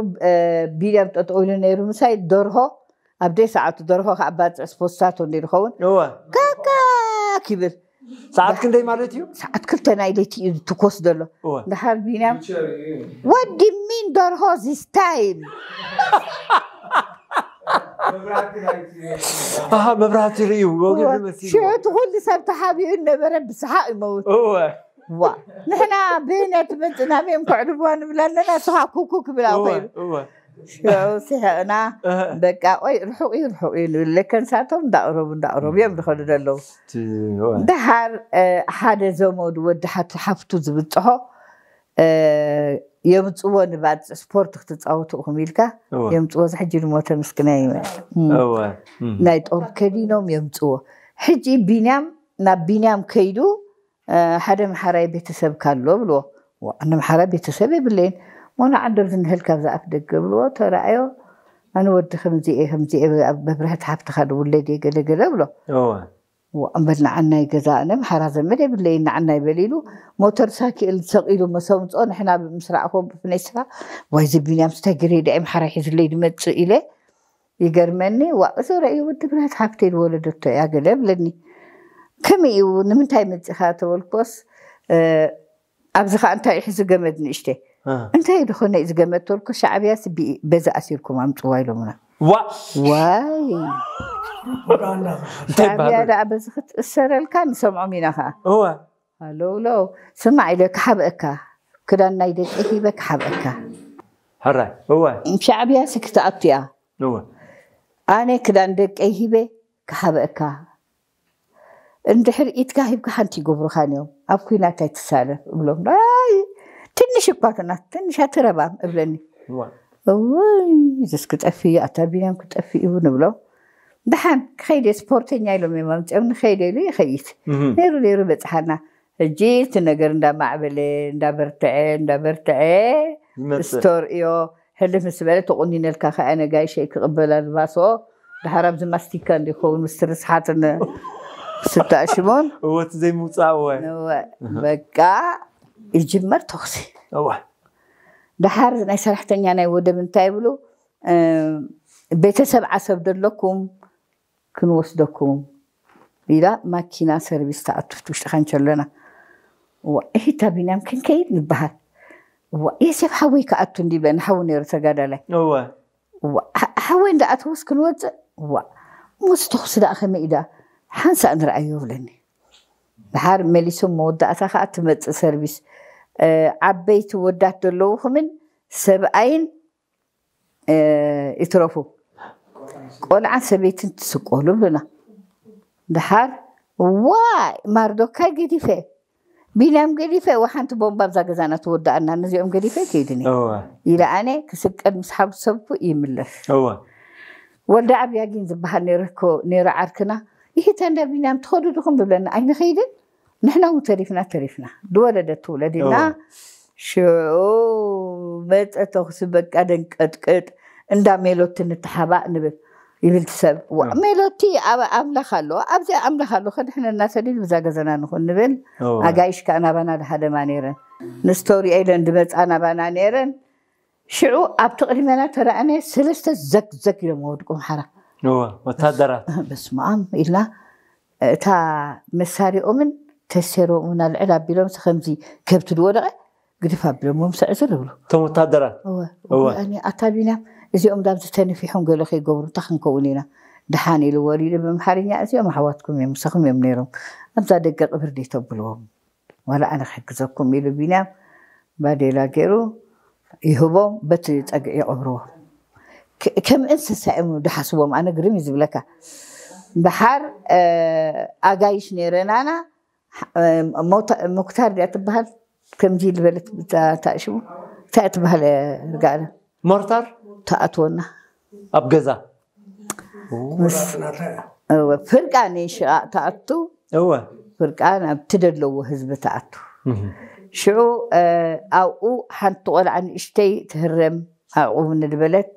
ቢልያም ጠጠው ኢሉ ነይሩ ምሳይ ደርሆ ኣብ ደይ ሰዓቱ ደርሆ ከዓ ባፅዕ ስፖስታቶ እንዲ ዝኸውን እወ ካካ ክብል ሰዓት ክንደይ ማለት እዩ? ሰዓት ክልተ ናይ ለይቲ እዩ ትኮስ ዘሎ እወ ደሓር ቢልያም ወዲ ሚን ደርሆ this time ኣሃ መብራህቲ ርእዩ ወገን መሲሉ ሽዑ እቲ ኩሉ ሰብ ተሓቢኡ ነበረ ብሰሓቅ ይመውት እወ ዋ ንሕና ብህነ ትመፅእ ናበዮም ከዕልብዋ ንብል ኣለና እስኻ ኩኩ ክብል ኣብ እወ ኮይኑ እወ ሽዑ ስሕቅና እህ በቃ ቆይ ርሑቅ እዩ ርሑቅ እዩ ንብል ለከንሳቶም እንዳቅረቡ እንዳቅረቡ እዮም ዝኸዱ ዘለዉ እቲ እወ ደሓር እ፣ ሓደ ዘመዱ ወዲ ሓቲ ሓፍቱ ዝብፅሖ እ፣ የምፅዎ ንባፅዕ ስፖርት ክትፃወቱ ኢኹም ኢልካ እወ የምፅዎ እዚ ሕጂ ድሞ ተመስግና ይመ እወ እም። ናይ ጦር ከዲኖም የምፅዎ ሕጂ ቢንያም ናብ ቢንያም ከይዱ እ፣ ሓደ መሓራይ ቤተሰብ ካሎ ብልዎ ዋ፣ ኣነ መሓራይ ቤተሰብ የብለይን ሞና ዓንዶብ ዝንህል ካብ ዝኣፍ ደገ ብልዎ ተረኣዮ ኣነ ወዲ ከምዚኤ ከምዚኤ ኣብ መብርህት ሓፍትኻ ድውለድ እየ ገለገለ ብሎ እወ እምበል ንዓናይ ገዛ ኣነ ምሓራ ዘመድ የብለይ ንዓናይ በሊሉ ሞተር ሳይክል ሰቂሉ መሰምፆ ንሕና ምስራዕኮ ብፍነስኻ ዋይ እዚ ቢንያም ስታይ ግሬዳ እየ ምሓራ ሒዝለይ ድመፅእ ኢለ ይገርመኒ ዋ እዚ ረእዩ ወዲ ብረት ሓፍተይ ዝወለደቶ እያ ገለ ብለኒ ከመይ እዩ ንምንታይ መፂኻ ተበልኮስ ኣብዚ ከዓ እንታይ እዩ ሕዚ ገመድ ንእሽተ እንታይ ዝኾነ እዩ ዝገመድ ተልኮ ሻዕብያ በዚ ኣሲርኩም ኣምፅዋ ኢሎምና ዋ ዋይ እንታይ ሻዕብያ ይበሃል? ደኣ በዚ ክትእሰረልካ ንሰምዖም ኢና ከዓ እወ ሃለውለው ስማዕ ኢለ ክሓብአካ ክዳን ናይ ደቂ ሂበ ክሓብአካ ሕራይ እወ ሻዕብያ ሲ ክትኣቱ እያ እወ ኣነ ክዳን ደቀይ ሂበ ክሓብአካ እንድሕር ኢድካ ሂብካ ሓንቲ ይገብሩኻን እዮም ኣብ ኩናት ኣይትሳለፍ እብሎም ኣይ ትንሽ እኳ ትናት ትንሽ ኣትረባም እብለኒ እወ እውይ እዚስ ክጠፍእ እዩ ኣታ ቢንያም ክጠፍእ እዩ ንብሎ ደሓን ክኸይድ እየ ስፖርተኛ ኢሎም እዮም ኣምፅኦም ንኸይደ ኢሉ ይኸይድ እህም። ነይሩ ነይሩ በፅሓና ሕጂ እቲ ነገር እንዳማዕበለ እንዳበርትዐ እንዳበርትዐ ይመፅእ ስቶር እዮ ሕልፍ ምስ በለ ተቆኒነልካ ከኣ ነጋይሸይ ክቕበል ኣልባሶ ድሓር ኣብዚ ማስቲካ እንዲኸውን ምስቲ ርስሓትን ስታሽሞን እወ እቲ ዘይምውፃእ እወ በቃ ይጅመር ተኹሲ እወ ድሓር ናይ ሰራሕተኛ ናይ ወደብ እንታይ ይብሉ እ፣ ቤተሰብ ዓሰብ ደለኩም ክንወስደኩም ኢላ ማኪና ሰርቪስ ተኣቱ ውሽጢ ካንቸሎና እዋ እሂታ ቢንያም ክንከይድ ንበሃል እዋ የሴፍ ሓወይ ከኣቱ እንዲበ ንሓው ነይሩ ተጋዳላይ እወ እዋ ሓ- ሓወይ እንዳኣተወስ ክንወፅእ እዋ ሞስ ተኹሲ ደኣ ከመይ ኢዳ ሓንሳእ ንረኣዮ ብለኒ ድሓር መሊሶም መወዳእታ ከዓ ትመፅእ ሰርቪስ እ፣ ዓበይቲ ወዳት ዘለውኹምን ሰብኣይን እ፣ ይትረፉ ቆልዓን ሰበይትን ትስቆሉ ብሉና ድሓር ዋይ ማርዶካይ ገዲፈ፣ ቢንያም ገዲፈ፣ ወሓንቲ ቦምባ ኣብዛ ገዛና ትወድኣና፣ ነዚኦም ገዲፈ ከይድኒ እወ ኢለ ኣነ ክስቀል ምስ ሓብቲ ሰብኩ ይምለስ። እወ ወልደ ዓብያጊን ዝበሃል ነይሩ እኮ ነይሩ ዓርክና። ይሄ ታንዳ ቢንያም ትኸዱ ድኹም ብለና ኣይንኸይድን። ንሕና እውን ተሪፍና ተሪፍና ድወለደ ትውለድ ኢልና እወ ሽዑ መፀ ተኹሲ በቃ ደንቀጥቀጥ እንዳ ሜሎቲ ንተሓባእ ንብል ይብል ሰብ። ዋ፣ እወ ሜሎቲ ኣብ ኣምላኽ ኣሎ፣ ኣብዚ ኣምላኽ ኣሎ ከድሕነና ሰሊል ብዛ ገዘና ንኹን ንብል። እወ ኣጋይሽ ከዓ ናባና ድሃደማ ነይረን ንስቶሪ ኤለን ድመፃ ናባና ነይረን። ሽዑ ኣብ ትቕድሜና ተረኣነ ሰለስተ ዘግ ዘግ ኢሎም ወድቁ ምሓራ እወ ወታደራት በስመኣም ኢልና እታ መሳሪኦምን ተሴሮምን ኣልዕል ኣቢሎም ከምዚ ከብቲ ድወደቐ ግድፍ ኣቢሎም ምሰዕ ዝር ብሉ እቶም ወታደራት እወ እወ። እወ፣ ኣነ ኣታ ቢንያም እዚኦም ዳብዚ ተነፊሖም ገለ ከይገብሩ እንታይ ክንከውን ኢና? ደሓን ኢሉ ወሪዱ ብምሓርኛ እዚኦም ኣሕዋትኩም እዮም ምሳኹም እዮም ነይሮም ኣብዛ ደገ ቅብር ዶ ተብልዎም ዋላ ኣነ ክሕግዘኩም ኢሉ ቢንያም ባዴላ ገይሩ ይህቦም በቲ ፀግዒ ይቐብርዎም። ከ- ከም እንስሳ እዮም ድሓስቦም ኣነ ግርም እዩ ዝብለካ። ደሓር ኣጋይሽ ነይረናና። ሙክታር ድያ ትበሃል ከምዚ ዝበለት ታእሽሙ እንታይ ትበሃል ርጋለ ሞርታር ተኣትወና ኣብ ገዛ ምስ እወ፣ ፍርቃ ንሽቓቕ ተኣቱ እወ ፍርቃ ናብቲ ደለዎ ህዝቢ ተኣቱ። ሽዑ ኣብኡ ሓንቲ ቆልዓ ንእሽተይ ትህረም ኣዕቑብኒ ድበለት፣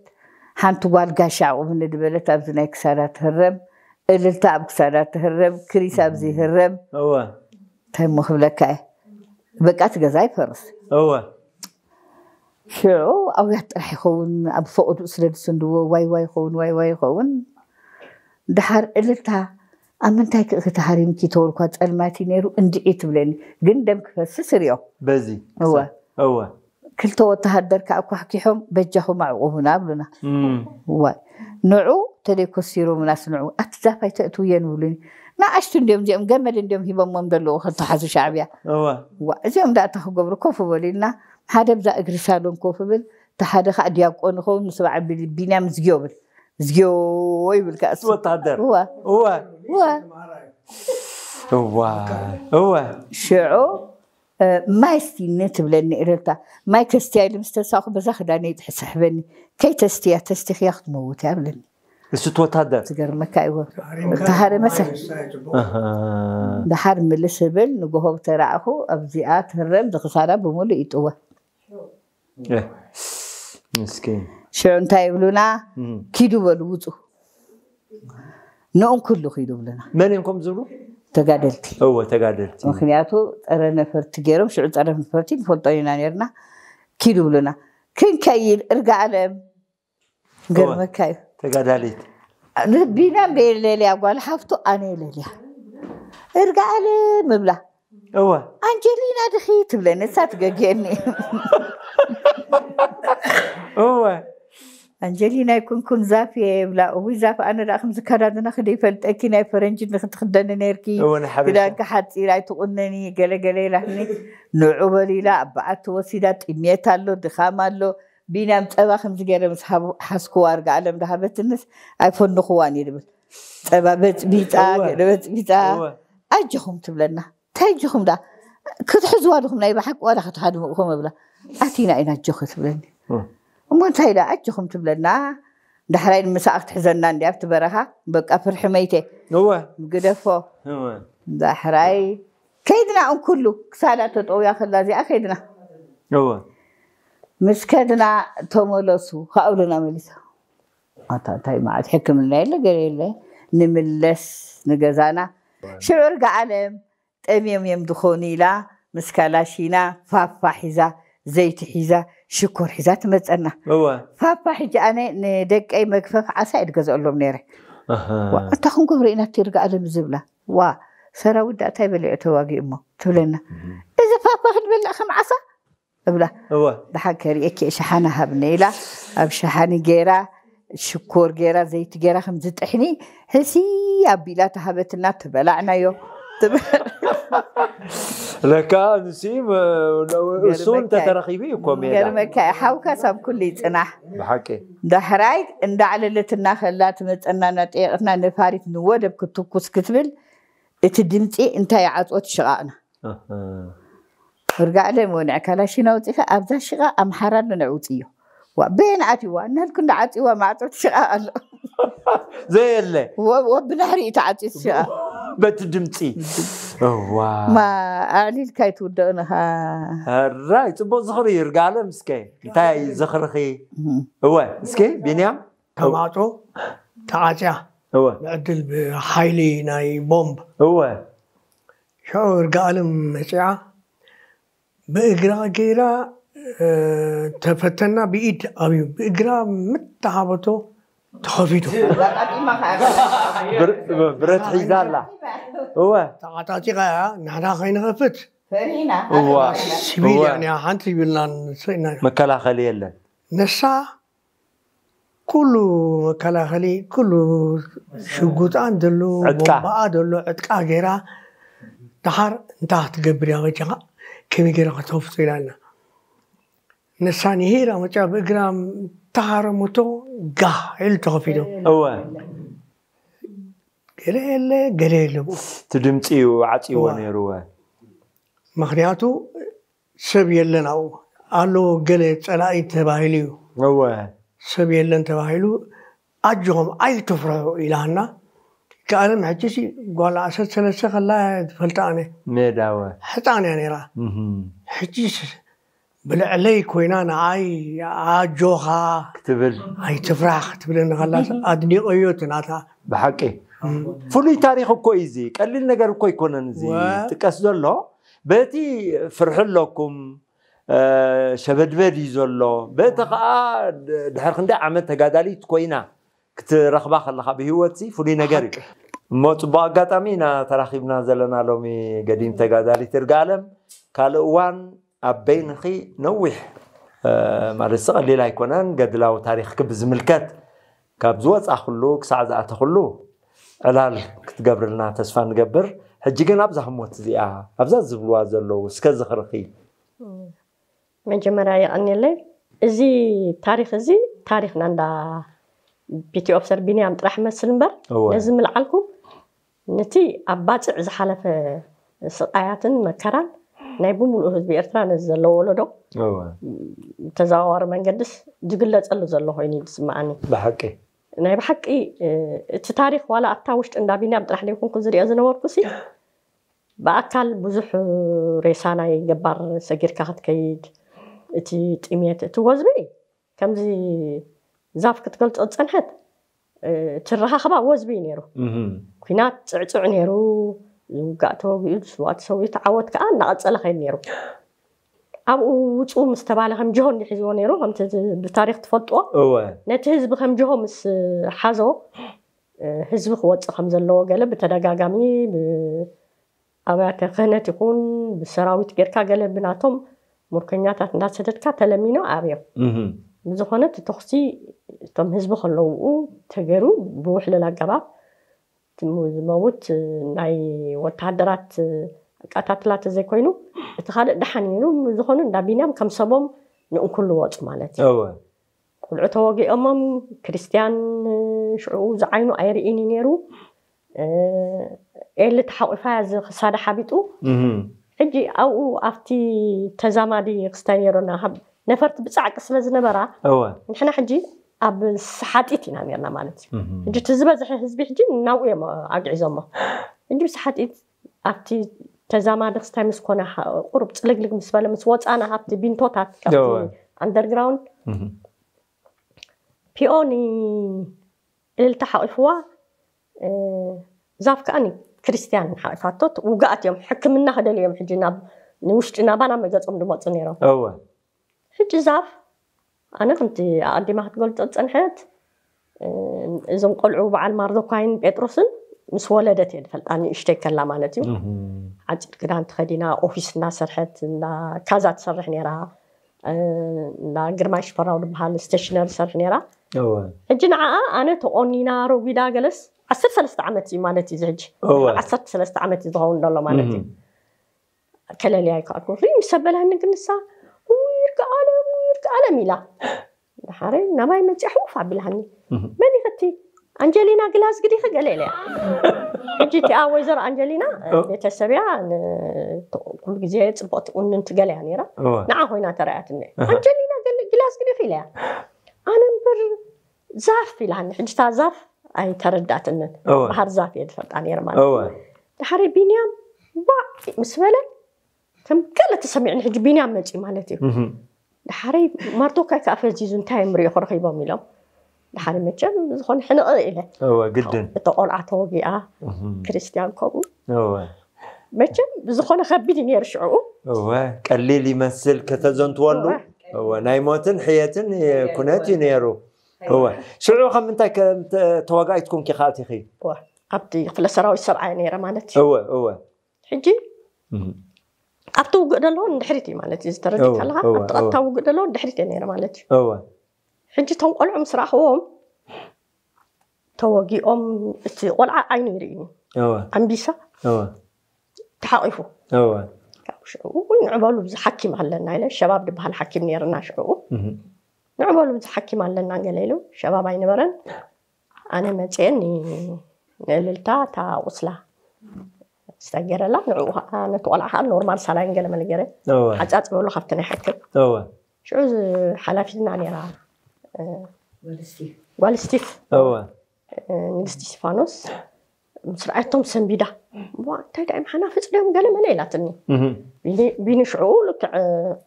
ሓንቲ ጓል ጋሻ ኣዕቑብኒ ድበለት ኣብዚ ናይ ክሳዳ ትህረም፣ እልልታ ኣብ ክሳዳ ትህረም፣ ክሪስ ኣብዚ ይህረም። እወ እንታይ እሞ ክብለካ እየ፣ በቃ እቲ ገዛ ይፈርስ። እወ ሽዑ ኣውያት ጥራሕ ይኸውን ኣብ ፈቕዱ ስለ ዝስንድዎ ዋይ ዋይ ይኸውን ዋይ ዋይ ይኸውን። ድሓር እልልታ ኣብ ምንታይ ክእኺ ተሃሪምኪ ተበልኳ ጸልማት እዩ ነይሩ እንድዒ ትብለኒ ግን ደም ክፈስስ ርእዮ። በዚ እወ እወ ክልተ ወተሃደር ከዓ ኳሕኪሖም በጃኹም ኣዕቑቡና ብሉና። እም፣ ዋይ ንዑ ተደይኮሲሮምናስ ንዑ ኣቲ ዛፍ ኣይተእትውየን ይብሉኒ። ንኣሽቱ እንዲዮም እዚኦም ገመድ እንዲዮም ሂቦሞም ዘለዉ ከተሓዙ ሻዕብያ። እወ ዋ እዚኦም ዳኣ እንታይ ክገብሩ ኮፍ በሉ ኢልና ሓደ ብዛ እግሪ ሳሎን ኮፍ ብል እቲ ሓደ ከዓ ዲያቆን ይኸውን ምስ በዓል ቢል- ቢንያም ዝግዮ ብል ዝግዮ ይብል ከዓ እሱ። ወታደር እዋ እወ እዋ እዋ እወ ሽዑ እ፣ ማይ ስቲኒ ትብለኒ እለታ ማይ ከስትያ ኢሉ ምስ ተሳኹ በዛ ክዳነይ ጥሕስሕበኒ ከይተስትያ ተስቲኽያ ክትመውት እያ ብለኒ። እሱ እቲ ወታደር ዝገርመካ ይወ ተሃረመሰ ኣሃ። ድሓር ምልስ ብል ንጎሆብ ተራእኹ ኣብዚኣ ትህረም ዝኽሳዳ ብምሉእ ይጥወ። እ፣ ምስኪን ሽዑ እንታይ ይብሉና? እም። ኪዱ በሉ ውፁ ንኡን ኩሉ ኪዱ ብሉና። መን እዮም ከም ዝብሉ ተጋደልቲ እወ ተጋደልቲ ምክንያቱ ፀረ ነፈርቲ ገይሮም ሽዑ ፀረ ነፈርቲ ንፈልጦ ኢና ነርና። ኪዱ ብሉና ክንከይድ እርጋ ኣለም ገርመካ እዩ። ተጋዳሊት ቢና ቤለልያ ጓል ሓፍቱ ኣነ የለልያ እርጋ ኣለም እብላ እወ ኣንጀሊና ድኺ ትብለኒ እሳ ትገግየኒ። እወ ኣንጀሊና ይኩንኩን ዛፍ እየ ይብላ። እውይ ዛፍ ኣነ ደኣ ከምዚ ከዳድና ክደይፈልጠኪ ናይ ፈረንጂ ንክትክደኒ ነርኪ እወ ንሓበሻ ክዳንኪ ሓፂር ኣይትቁነኒ ገለገለ ኢላኒ። ንዑ በሉ ኢላ ኣባኣት ተወሲዳ ጥሜት ኣሎ ድኻም ኣሎ። ቢንያም ፀባ ከምዚ ገይረ ምስ ሓስኩዋ ኣርጋ ኣለም ዳሃበትንስ ኣይፈንኹዋን እዩ ድብል ፀባ በፅቢፃ እወ። ገለ በፅቢፃ እወ ኣጆኹም ትብለና። እንታይ ኣጆኹም ዳ ክትሕዝዋ ድኹም ናይ ብሓቂ ዋላ ክትሃድምእኹም እብላ ኣቲና ኢና ኣጆኹ ትብለኒ። እወ እሞ እንታይ ዳ ኣጆኹም ትብለና። ዳሕራይ ንምሳኣ ክትሕዘና እንዲ ኣብቲ በረኻ በቃ ፍርሒ መይተ እወ ግደፎ እወ ዳሕራይ ከይድና እንኩሉ ክሳዳ ተጠውያ ከላ እዚኣ ከይድና እወ ምስ ከድና ተመለሱ ካእብሉና መሊሳ ኣታ እንታይ መዓት ሕክምና የለ ገለ የለ ንምለስ ንገዛና ሽዑ እርጋ ዓለም ጠምዮም እዮም ዝኾኑ ኢላ ምስ ካላሺና ፋፋ ሒዛ ዘይቲ ሒዛ ሽኮር ሒዛ ትመፀና። እወ ፋፋ ሕጂ ኣነ ንደቀይ መግፈፍ ዓሳ እየ ድገዝአሎም ነይረ። ኣሃ ዋ፣ እንታይ ክንገብሮ ኢና እቲ እርጋ ዓለም ዝብላ ዋ ሰራዊት ዳ እንታይ በሊዑ ተዋጊኡ እሞ ትብለና። እዚ ፋፋ ክንበልዕ ከም ዓሳ እብላ እወ ደሓን ከርእየኪ እየ ሸሓነ ሃብኒ ኢላ ኣብ ሸሓኒ ገይራ ሽኮር ገይራ ዘይቲ ገይራ ከምዚ ጥሕኒ ሕሲ ኣቢላ ተሃበትና ተበላዕናዮ። ለካ ንሲ እሱ እንተተረኺቡ እዩ እኮ ሜዳ። ገርመካ እዩ፣ ሓውካ ሳብ ኩሉ ይፅናሕ። ብሓቂ ዳሕራይ እንዳዕለለትና ከላ ትመፀና እናጠየቐትና ነፋሪት ንወደብ ክትትኩስ ክትብል እቲ ድምፂ እንታይ ዓፅወት ሽቓቕና። እርጋዕለ መውንዕ ካላሽን ኣውፂኻ ኣብዛ ሽቓ ኣምሓራ ኣሎ ነዕውፅዮ። ዋ በየን ኣትዋ እናልኩ እንዳዓፅዋ ማዕፆ ትሽቓቕ ኣሎ። ዘየለ ወብናሕሪ እዩ ተዓፂ ትሽቓቕ። በቲ ድምፂ እዋ ማ ኣዕሊልካ ኣይትውደቕንኻ። ሕራይ ፅቡቅ ዝኽሪ ይርጋለም። እስከ እንታይ ዝኽርኺ? እወ እስከ ቢንያም ተማዕጦ ተዓፅያ እወ ብዕድል ብሓይሊ ናይ ቦምብ እወ ሽዑ እርጋኣለም መፅዓ ብእግራ ገይራ ተፈተና ብኢድ ኣብዩ ብእግራ ምተሃበቶ ተኸፊቱ ብረት ሒዛ ኣላ እወ ተዓጣጢቃ እያ ንሕና ከይንኸፍት ፈሪና እዋ ሲቪል እያ ሓንቲ ይብልና ንስእና መከላኸሊ የለን ነሳ ኩሉ መከላኸሊ ኩሉ ሽጉጣን ዘሎ ዕጥቃ። ቦምባኣ ዘሎ ዕጥቃ ገይራ ድሓር እንታይ ክትገብር እያ በጃኻ ከመይ ገይራ ከተፍቶ ኢላና ነሳ ንሄራ መጫ ብእግራ ተሃረሙቶ ጋህ ኢሉ ተኸፊሉ እወ ገለ የለ ገለ የለ ብኡ እቲ ድምፂ እዩ ዓፅዎ እወ። ነይሩ እወ ምክንያቱ ሰብ የለን ኣብኡ ኣሎ ገለ ፀላኢ ተባሂሉ እዩ እወ ሰብ የለን ተባሂሉ ኣጆኹም ኣይትፍርሑ ኢላሃና ከኣለም ሕጂ ጓል ዓሰርተ ሰለስተ ከላ ትፈልጣ ኣነ ሜዳ እወ ሕፃን እያ ነይራ እህም። ሕጂ ብልዕለይ ኮይና ንዓይ ኣጆኻ ክትብል ኣይትፍራሕ ክትብለኒ ከላስ ኣድኒቀዮ እቲ ናታ ብሓቂ ፍሉይ ታሪክ እኮ እዩ እዚ ቀሊል ነገር እኮ ኣይኮነን እዚ ወ- ጥቀስ ዘሎ በቲ ፍርሒ ኣለኩም እ፣ ሸበድበድ እዩ ዘሎ በቲ ከዓ ድ- ድሕሪ ክንደይ ዓመት ተጋዳሊት ኮይና ክትረኽባ ከለካ ብሂወት ሲ ፍሉይ ነገር እዩ እሞ ፅቡቅ ኣጋጣሚ ኢና ተራኪብና ዘለና ሎሚ ገዲም ተጋዳሊት እርጋለም ካልእ እዋን ኣብ በይንኺ ነዊሕ እ፣ ማለት ሲ ቀሊል ኣይኮነን ገድላዊ ታሪክኪ ብዝምልከት ካብ ዝወፃ ኩሉ ክሳዕ ዝኣተ ኩሉ ዕላል ክትገብርልና ተስፋ ንገብር ሕጂ ግን ኣብዛ ህሞት እዚኣ ኣብዛ ዝብልዋ ዘለዉ እስከ ዝኽርኺ መጀመርያ የቐንየለይ እዚ ታሪክ እዚ ታሪክና እንዳ ፒቲ ኦፍሰር ቢንያም ጥራሕ መስል እምበር እወ። ነዚ ምልዓልኩም ነቲ ኣብ ባፅዕ ዝሓለፈ ስቃያትን መከራን ናይ ብምሉእ ህዝቢ ኤርትራ ነዚ ዘለዎ ወለዶ እወ። ተዘዋዋሪ መንገድስ ዝግለፀሉ ዘሎ ኮይኑ እዩ ዝስምዓኒ ብሓቂ ናይ ብሓቂ እ፣ እቲ ታሪክ ዋላ ኣብታ ውሽጢ እንዳ ቢንያም ጥራሕ ደይኮንኩ ዝሪኦ ዝነበርኩ ሲ ብኣካል ብዙሕ ሬሳ ናይ ገባር ሰጊርካ ክትከይድ እቲ ጥሜት እቲ ወዝቢ ከምዚ ዛፍ ክትገልፆ ዝፀንሐት እ፣ ትረኻኽባ ወዝቢ እዩ ነይሩ እህም። ኩናት ፅዕፅዕ ነይሩ ዝውጋእ ተወጊኡ ዝስዋእ ተሰዊኡ ተዓወት ከዓ እናቐፀለ ከይድ ነይሩ ኣብኡ ውፁ ምስ ተባለ ከም ጅሆ እንዲሒዝዎ ነይሩ ከምቲ ብታሪክ ትፈልጥዎ እወ ነቲ ህዝቢ ከም ጅሆ ምስ ሓዞ እ፣ ህዝቢ ክወፅእ ከም ዘለዎ ገለ ብተደጋጋሚ ብ- ኣብያተ ክህነት ይኹን ብሰራዊት ጌርካ ገለ ብናቶም ሙርከኛታት እንዳሰደድካ ተለሚኖ ኣብዮም እህም። ብዝኾነ እቲ ተኹሲ እቶም ህዝቢ ከለውኡ ተገይሩ ብውሕልል ኣገባብ ዝመውት ናይ ወተሃደራት ኣቃታትላ ተዘይኮይኑ እቲ ካልእ ደሓን ነይሩ ዝኾኑ እንዳ ቢንያም ከም ሰቦም ንእንኩሉ ወፁ ማለት እዩ እወ ቆልዑ ተወጊኦሞም ክርስትያን ሽዑ ዝዓይኑ ኣይርእን እዩ ነይሩ ኤሊ ተሓቂፋ እዚ ክሳዳ ሓቢጡ ሕጂ ኣብኡ ኣብቲ ተዛማዲ ክስታይ ነይሮና ነፈርቲ ብፃዕቂ ስለ ዝነበራ እወ ንሕና ሕጂ ኣብ ሰሓጢት ኢና ነርና ማለት እዩ ሕጂ እቲ ዝበዝሐ ህዝቢ ሕጂ ናብኡ እዮም ኣግዒዞሞ ሕጂ ብሰሓጢት ኣብቲ ተዛማዲ ክስታይ ምስ ኮነ ቁሩብ ፅልግልግ ምስ በለ ምስ ወፃና ካብቲ ቢንቶታት ካብቲ ኣንደርግራውንድ ፒኦኒ እልልታ ሓቂፍዋ ዛፍ ከዓኒ ክርስትያን ሓቂፋቶ ውግኣት እዮም ሕክምና ክደልዩ እዮም ሕጂ ናብ ንውሽጢ ናባና መገፆም ዝመፁ ነይሮም እወ ሕጂ ዛፍ ኣነ ከምቲ ኣቐዲማ ክትገልፆ ዝፀንሐት እዞም ቆልዑ በዓል ማርዶኳይን ጴጥሮስን ምስ ወለደት እየ ዝፈልጣ ንእሽተይ ከላ ማለት እዩ ዓፂር ክዳን ተኸዲና ኦፊስ እናሰርሐት ካዛ ትሰርሕ ነይራ እንዳ ግርማይ ሽፈራው ዝበሃል ስቴሽነሪ ዝሰርሕ ነይራ ሕጂ ንዓኣ ኣነ ተቆኒና ረጒዳ ገለስ ዓሰርተ ሰለስተ ዓመት እዩ ማለት እዩ ሕጂ እወ ዓሰርተ ሰለስተ ዓመት እዩ ዝኸውን ዘሎ ማለት እዩ ከለልያ ኣይከኣልኩ። ሪ ምስ ኣበላኒ ግን ንሳ፣ "ውይ ይርጋኣለም፣ ውይ ይርጋኣለም" ኢላ። ደሓረይ ናባይ መፂኣ ሕውፍ ኣቢላኒ። "መን ኢኺ እቲ? ኣንጀሊና ግላዝግድ ኢኺ?" ገለ ኢለያ። ሕጂ እቲኣ ወይዘሮ ኣንጀሊና፣ እ። ቤተሰብያ ን-፣ ኩሉ ግዜ ፅቡቕቲ ቁንንቲ ገለ እያ ነይራ። እወ። ንዓ ኮይና ተረኣያትኒ። ኣሃ። "ኣንጀሊና ገለ ግላዝግድ ኢኺ?" ኢለያ። ኣነ እምበር ዛፍ ኢላኒ። ሕጂ እታ ዛፍ ኣይተረዳትንን። እወ። ባህር ዛፍ እየ ዝፈልጣ ነይረ ማለት እወ። እዩ። ደሓረይ ቢንያም ዋዕ ምስ በለ ከም ገለ ተሰሚዕኒ። ሕጂ ቢንያም መፂ ማለት እዩ። እህ። ደሓረይ ማርዶካይ ከዓ ፈዚዙ እንታይ እዮም ሪኦ ክረኺቦም ኢሎም። ደሓረይ መቸም ዝኾነ ሕንቕ ኢለ። እወ፣ ግድን። እቶ ቆልዓ ተወጊኣ፣ እህ። ክርስቲያን ከምኡ። እወ። መቸም ብዝኾነ ከቢድ እዩ ነይሩ ሽዕኡ። እወ፣ ቀሊል ይመስል ከተዘንትወሉ። እወ። እወ፣ ናይ ሞትን ሕየትን ኩነት እዩ ነይሩ። እወ፣ ሽዑ ካብ ምንታይ ከም ተ-፣ ተዋጋኢት ኮንኪ ከኣቲኺ? እወ፣ ኣብቲ ክፍለ ሰራዊት ሰብዓይ ነይረ ማለት እዩ። እወ፣ እወ። ሕጂ እህ። ኣብቲ ውግእ ደለዎ ንድሕሪት እዩ ማለት እዩ። ዝተረዲእ እወ፣ ከለኻ እወ፣ ኣብቲ ቀጥታ እወ። ውግእ ደለዎ ንድሕሪት እየ ነይረ ማለት እዩ። እወ። ሕጂ እቶም ቆልዑ ምስ ረኣኽዎም ተወጊኦም፣ እቲ ቆልዓ ዓይኑ ይርእዩ። እወ። ኣንቢሳ እወ። ተሓቂፉ። እወ። ካብ ሽዑ እውን ንዕበሉ፣ እዚ ሓኪም ኣለና ኢለ፣ ሸባብ ዝበሃል ሓኪም ነይርና ሽዑ። እህ። ንዕበሉ፣ እዚ ሓኪም ኣለና ገለ ኢሉ፣ ሸባብ ኣይነበረን። ኣነ መፅኤ ኒ-፣ ንእልልታ እታ ቁስላ ዝተገረላ፣ ንዕኡ ከዓ፣ ነቲ ቆልዓ ከዓ ኖርማል ሳላይን ገለ መለ ገይረ እወ። ሓፃፅበሉ ካብቲ ናይ ሓኪም። እወ። ሽዑ እዚ ሓላፊትና ነይራ፣ እ፣ ጓል ስቲፍ። ጓል ስቲፍ። እወ። እ፣ ንግስቲ እስጢፋኖስ ምስ ረኣየቶም ሰንቢዳ፣ "እዋ፣ እንታይ ደኣ እዮም ሓናፍፅ ድዮም?" ገለ መለ ኢላትኒ። እህ። ቢኒ፣ ቢኒ ሽዑ ልክዕ፣ እ፣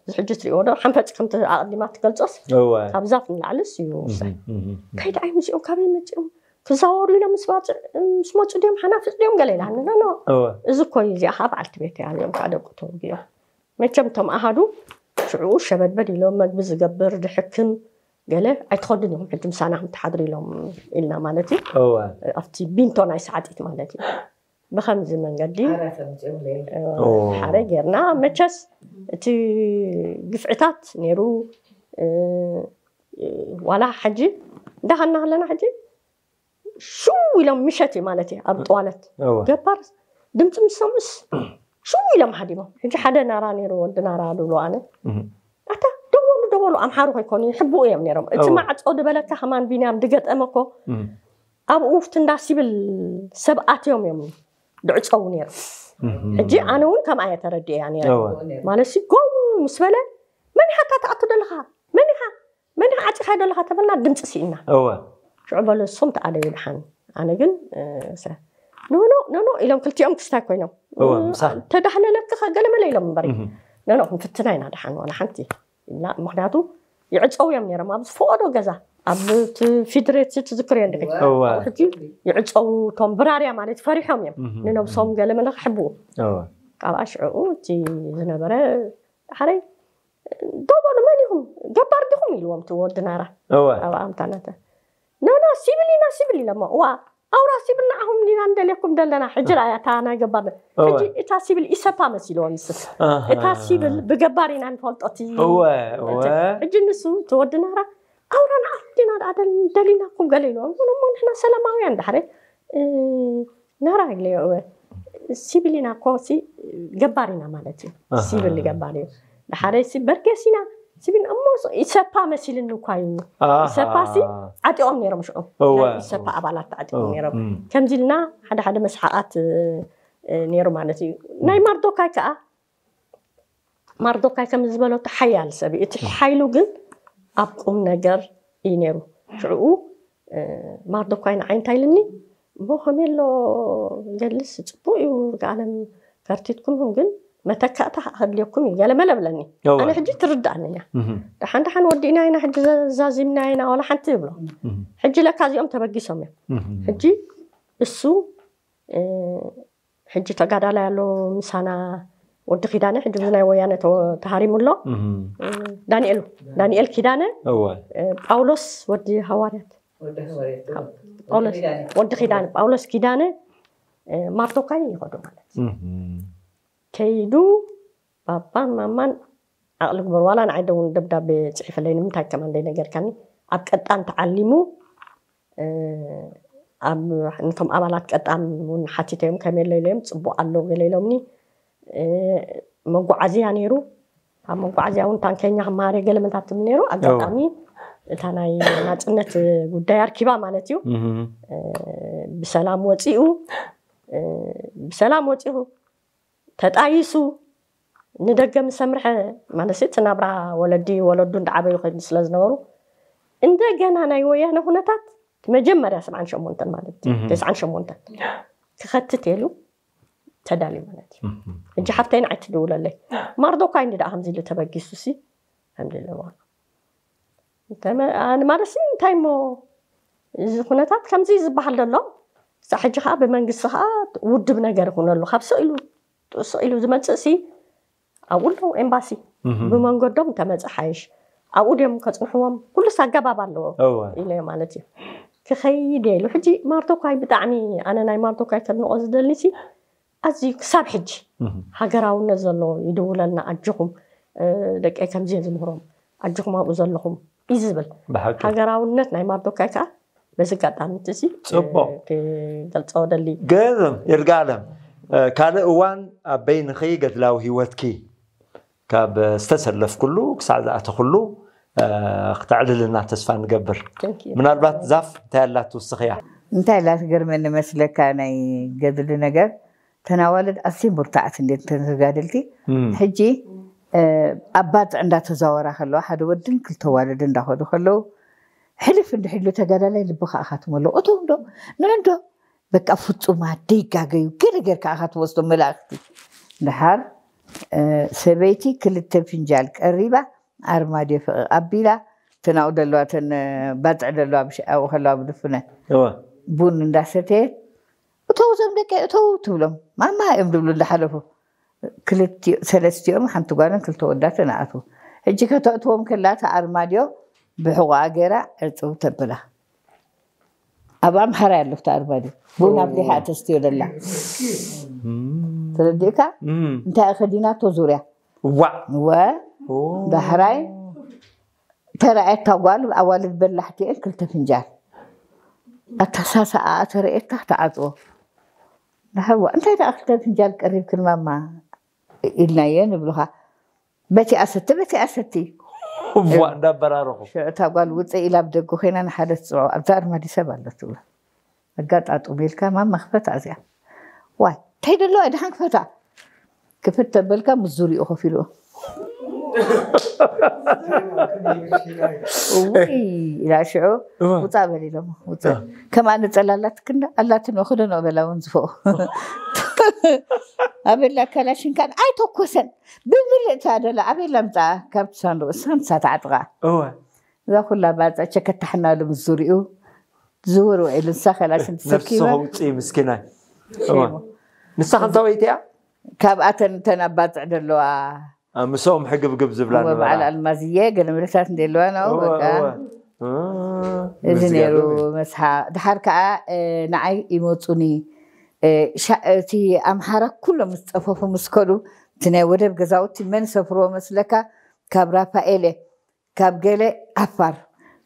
እዚ ሕጂ ትሪእዎ ዶ፣ ሓንፈፂ ከምቲ ኣቐዲማ ትገልፆስ፣ እወ። ካብ ዛፍ ንላዕልስ እዩ እህ፣ ወሳኝ። እህ፣ እህ። "እንታይ ደኣ እዮም እዚኦም፣ ካበይ መፂኦም? ክዛወሩ ኢሎም ምስ ባፅ-፣ ምስ መፁ ድዮም ሓናፍፅ ድዮም?" ገለ ኢላኒ። "ኖ፣ ኖ፣ እወ። እዚ እኮ እዩ፣ እዚኣ ከዓ በዓልቲ ቤት እያ፣ እዚኦም ከዓ ደቁ ተወጊኦም." መቸም እቶም ኣሃዱ ሽዑ ሸበድበድ ኢሎም፣ "መግቢ ዝገብር፣ ዝሕክም ገለ ኣይትኸዱን ኢኹም፣ ሕጂ ምሳና ከም ትሓድሩ ኢሎም" ኢልና ማለት እዩ። እወ። ኣብቲ ቢንቶ ናይ ሰዓጢት ማለት እዩ። ብኸምዚ መንገዲ ዓራት ኣምፂኦም ለይ። እ፣ ኦ። ሓደ ጌርና። መቸስ እቲ ግፍዕታት ነይሩ፣ እ፣ ዋላ ሕጂ እንዳኸና ከለና ሕጂ ሽው ኢሎም ምሸት እዩ ማለት እዩ ኣብ ጠዋለት እወ። ገባር ድምፂ ምስ ሰምዑስ ሽው ኢሎም ሃዲሞም። ሕጂ ሓደ ናራ ነይሩ፣ ወዲ ናራ ድብሎ ኣነ። እህ። ኣታ ደወሉ፣ ደወሉ፣ ኣምሓሩ ከይኮኑ ይሕብኡ እዮም ነይሮም። እቲ እወ። ማዕፆ ድበለካ ከማን ቢንያም ድገጠመ እኮ እህ። ኣብኡ ውፍቲ እንዳ ሲቪል ሰብ ኣትዮም እዮም ድዕፀው ነይሮም። እህ። ሕጂ ኣነ እውን ከምኣ እየ ተረዲኤያ ነይረ። እወ። ማለት ሲ ጎው ምስ በለ፣ "መን ኢኻ እታ ትኣቱ ዘለኻ? መን ኢኻ? መን ኢኻ ዓፂኻዮ ዘለኻ?" ተበልና ድምፂ ስኢና። እወ። ሽዑ በሉ፣ "እሶም ተኣደዩ ደሓን። ኣነ ግን፣ እ፣ ሰ-፣ ኖ፣ ኖ፣ ኖ፣ ኖ" ኢሎም ክልቲኦም ክስታይ ኮይኖም። እወ፣ እ፣ ምሳኻ። "ተዳህለለኪ ኸ ገለ መለ" ኢሎም እምበር። እህ። "ኖ፣ ኖ፣ ክንፍትና ኢና ደሓን ዋላ ሓንቲ" ኢልና። ምኽንያቱ ይዕፀው እዮም ነይሮም ኣብ ዝፈቐዶ ገዛ። ኣብ እቲ ፊድሬት ትዝክርዮ እንዲኺ? እወ። ሕጂ ይዕፀው፣ እቶም ብራርያ ማለት ፈሪሖም እዮም። እህ። ንነብሶም ገለ መለ ክሕብኡ። እወ። ካብኣ ሽዕኡ እቲ ዝነበረ ሓረይ ደው በሉ፣ "መን ኢኹም? ገባር ዲኹም?" ኢልዎም እቲ ወዲ ናራ። እወ። ኣብ ኣምታነተ። "ኖ፣ ኖ፣ ሲቪል ኢና፣ ሲቪል" ኢሎሞ። "እዋ፣ ኣውራ ሲቪል ንዓኹም ዲና ንደልየኩም ዘለና። ሕጂ ረኣያ እታ ናይ ገባር ነ-" እወ። ሕጂ እታ ሲቪል ኢሰፓ መሲልዎ ንስስ። ኣሃ። እታ ሲቪል ብገባር ኢና ንፈልጦ እቲ እወ፣ እወ። ሕጂ ንሱ እቲ ወዲ ናራ፣ "ኣውራ ንዓኹም ዲና ደኣ ደል-፣ ደሊናኩም" ገለ ኢልዎም። "እሞ ንሕና ሰላማውያን ዳሕረ፣ እ፣ ናራ" ኢለዮ። "እወ፣ ሲቪል ኢና እኮ ሲ-፣ ገባር ኢና ማለት እዩ። ኣሃ። ሲቪል ገባር እዩ። ደሓረ ሲ በርጌስ ኢና፣ ሲቪል እሞ ሶ-፣ ኢሰፓ መሲልኒ እኳ" እዩ። ኣሃ። ኢሰፓ ሲ ዓጢቖም ነይሮም ሽዑ። እወ። ናይ ኢሰፓ ኣባላት ተዓጢቖም እወ። ነይሮም። እም። ከምዚ ኢልና ሓደ ሓደ መስሓቓት፣ እ፣ እ፣ ነይሩ ማለት እዩ። ናይ ማርዶካይ ከዓ፣ ማርዶካይ ከም ዝበሎ እቲ ሓያል ሰብ እዩ። እቲ ሓይሉ ግን ኣብ ቁም ነገር እዩ ነይሩ። ሽዕኡ፣ እ፣ ማርዶካይ ንዓይ እንታይ ኢልኒ? "እሞ ከመይ ኣሎ ገልስ? ጽቡቕ እዩ፣ ርግኣለም ከርቲትኩም፣ ግን መተካእታ ከድልየኩም እዩ" ገለ መለ ብለኒ። እወ። ኣነ ሕጂ ትርዳእኒ እያ። እህ። ደሓን ደሓን ወዲእና ኢና ሕጂ ዘ-፣ ዛዚምና ኢና ዋላ ሓንቲ ይብሎ። እህ። ሕጂ ለካ እዚኦም ተበጊሶም እዮም። እህ። ሕጂ እሱ፣ እ፣ ሕጂ ተጋዳላይ ኣሎ ምሳና፣ ወዲ ኪዳነ፣ ሕጂ ብናይ ወያነ ተወ-፣ ተሃሪሙ ኣሎ። እህ። እ፣ ዳንኤል፣ ዳንኤል ኪዳነ፣ እወ። እ፣ ጳውሎስ ወዲ ሃዋርያት። ወዲ ሃዋርያት። ጳውሎስ፣ ወዲ ኪዳነ። ወዲ ኪዳነ፣ ጳውሎስ ኪዳነ፣ እ፣ ማርዶካይ ይኸዱ ማለት። እህ። ከይዱ ባባን ማማን ዓቕሊ ግበር፣ ዋላ ንዓይ ደውን ደብዳቤ ጽሒፈለይ፣ ንምንታይ ከማን ዘይነገርካኒ? ኣብ ቀጣን ተዓሊሙ፣ እ፣ ኣብ፣ ነቶም ኣባላት ቀጣን እውን ሓቲተዮም፣ ከመይ ኣሎ ኢለዮም፣ ጽቡቕ ኣሎ ገለ ኢሎምኒ። እ፣ መጓዓዝያ ነይሩ። ኣብ መጓዓዝያ እውን ታንከኛ ክመሃር ገለ መታትም ነይሩ። ኣጋጣሚ እታ ናይ ናፅነት ጉዳይ ኣርኪባ ማለት እዩ። ብሰላም ወፂኡ፣ ብሰላም ወፂኡ ተጣይሱ ንደገ ምስ ኣምርሐ፣ ማለት እቲ ናብራ ወለዲ፣ ወለዱ እንዳዓበዩ ከይዱ ስለ ዝነበሩ፣ እንደገና ናይ ወያነ ኩነታት መጀመርያ ሰብዓን ሸሞንተን ማለት እዩ፣ ተስዓን ሸሞንተን ክኸትት ኢሉ ተዳልዩ ማለት እዩ። ሕጂ ሓፍተይ ንዓይ ትድውለለይ፣ ማርዶካይ እንዲ ደኣ ከምዚ ኢሉ ተበጊሱ ሲ ከምዚ ኢለዋ። እንተ መ-፣ ኣነ ማለት ሲ እንታይ እሞ እዚ ኩነታት ከምዚ ዝበሃል ዘሎ፣ ክሳዕ ሕጂ ከዓ ብመንግስቲ ከዓ ውድብ ነገር ይኹነሉ፣ ካብ ስቕ ኢሉ፣ ስቕ ኢሉ ዝመፅእ ሲ ኣብኡ ኣለዉ ኤምባሲ፣ ብመንገዶም እንተመፅእ ሓይሽ፣ ኣብኡ ድዮም ከፅንሕዎም፣ ኩሉስ ኣገባብ ኣለዎ እወ። ኢለ ማለት እዩ። ክኸይድ እየ ኢሉ። ሕጂ ማርዶካይ ብጣዕሚ፣ ኣነ ናይ ማርዶካይ ከድንቆ ዝደሊ ሲ ኣዝዩ ክሳብ ሕጂ ሃገራውነት ዘለዎ ይድውለልና፣ ኣጆኹም፣ እ፣ ደቀይ ከምዚ እየ ዝምህሮም፣ ኣጆኹም ኣብኡ ዘለኹም እዩ ዝብል። ብሓቂ። ሃገራውነት ናይ ማርዶካይ ከዓ በዚ ኣጋጣሚ እቲ እዚ፣ ጽቡቕ። እ፣ ክገልጾ ደሊ። ግርም ይርጋለም። እ፣ ካልእ እዋን ኣብ በይንኺ ገድላዊ ህይወትኪ ካብ ዝተሰለፍኩሉ ክሳዕ ዝኣተኹሉ፣ እ፣ ክተዕልልና ተስፋ ንገብር። Thank you። ምናልባት ዛፍ እንታይ ኣላ ትውስኽያ? እንታይ ኣላ ትገርመኒ መስለካ ናይ ገድሊ ነገር? ተን ኣዋልድ ኣዝየን ብርቱዓት እንዴት፣ እተን ተጋደልቲ። እም። ሕጂ፣ እ፣ ኣብ ባጽዕ እንዳተዛወራ ከለዋ፣ ሓደ ወድን ክልተ ኣዋልድን እንዳኸዱ ከለዉ፣ ሕልፍ እንድሕሉ ተጋዳላይ ልብኻ ኢኻ ትመልኦ። እቶም ዶ፣ ንዕንዶ፣ በቃ ፍጹማት፣ ደይጋገዩ፣ ገለ ጌርካ ኢኻ ትወስዶም መላእኽቲ። ደሓር፣ እ፣ ሰበይቲ ክልተ ፍንጃል ቀሪባ፣ ኣርማድዮ ፍቕቕ ኣቢላ፣ እተን ኣብኡ ዘለዋ፣ እተን፣ እ፣ ባጽዕ ዘለዋ፣ ብሽ-፣ ኣብኡ ከለዋ ብድፍነ እወ። ቡን እንዳሰተየት፣ "እተው እዞም ደቀይ እተው" ትብሎም። "ማማ" እዮም ዝብሉ እንዳሓለፉ። ክልቲኦ-፣ ሰለስቲኦም፣ ሓንቲ ጓልን ክልተ ወዳትን ኣትዉ። ሕጂ ከተእትዎም ከላ፣ እታ ኣርማድዮ ብሕቖኣ ገይራ ዕጽው ተብላ። ኣብ ኣምሓራይ ኣሎ እቲ ኣርማድዮ። ቡን ኦ። ኣፍሊሓ ተስትዮ ደላ። እም። ተረዲእካ? እም። እንታይ ከዲናቶ ዙርያ? ዋዕ። ወ-፣ ኦ። ዳሕራይ ተራእየታ ጓል፣ ኣዋልድ በላሕቲ እየን፣ ክልተ ፍንጃል። ኣተሳሳኣ ተረእየታ፣ ተዓጽዎ። ንሕዋ፣ "እንታይ ደኣ ክልተ ፍንጃል ቀሪብክን ማማ?" ኢልናየ ንብሉኻ። "በቲኣ ሰቲ፣ በቲኣ ሰቲ." እዋ፣ እንዳበራረኹ። ሽዑ እታ ጓል ውፅእ ኢላ ኣብ ደገ ኮይና ንሓደ ትፅውዖ፣ "ኣብዛ ኣርማዲ ሰብ ኣሎ" ትብሎ። ኣጋጣጥሙ ኢልካ፣ "ማማ ክፈታ እዚኣ?" "ዋይ፣ እንታይ ደለዋ? ደሓን ክፈታ?" ክፍት ተበልካ፣ ምስ ዙሪኡ ኮፍ ኢሉ። "እውይ" ኢላ ሽዑ፣ እዋ። "ውፃእ በል" ኢሎም፣ ውፃእ። እዋ። "ከምኣ ንፀላላት ክንዳ ኣላትን ወክዶ ነው" በላ፣ እውን ዝፎ። ኣበላ ካላሽንካን ኣይተኮሰን። ብምልእታ ደላ ኣበላ ምፃኣ፣ ካብቲ ሳንዱቕ እሳ ንሳ ተዓጥቓ። እዋ። እዛ ኩላ ባፅዕ ቸከታሕናሉ ምስ ዙሪኡ ዝውር ውዒሉ፣ ንሳ ካላሽን ተሰኪማ። ነፍስኻ ውፅኢ ምስኪናይ። እዋ። ሸይሞ። ንሳ ክንታወይቲ እያ? ካብኣተን እተን ኣብ ባፅዕ ደለዋ። ኣብ ምስኦም ሕግብግብ ዝብላ እወ፣ ነበራ። በዓል ኣልማዝየ፣ ገለ ምልክታት እንደለዋ ነው፣ እወ፣ በቃ። እወ። እ፣ እዚ ነይሩ። መስሓ። ድሓር ከዓ፣ እ፣ ንዓይ ይመፁኒ። እ፣ ሻ-፣ እቲ ኣምሓራ ኩሎም ምስ ጠፈፉ ምስ ከዱ፣ እቲ ናይ ወደብ ገዛውቲ መን ሰፍርዎ መስለካ? ካብ ራፋኤለ፣ ካብ ገለ ዓፋር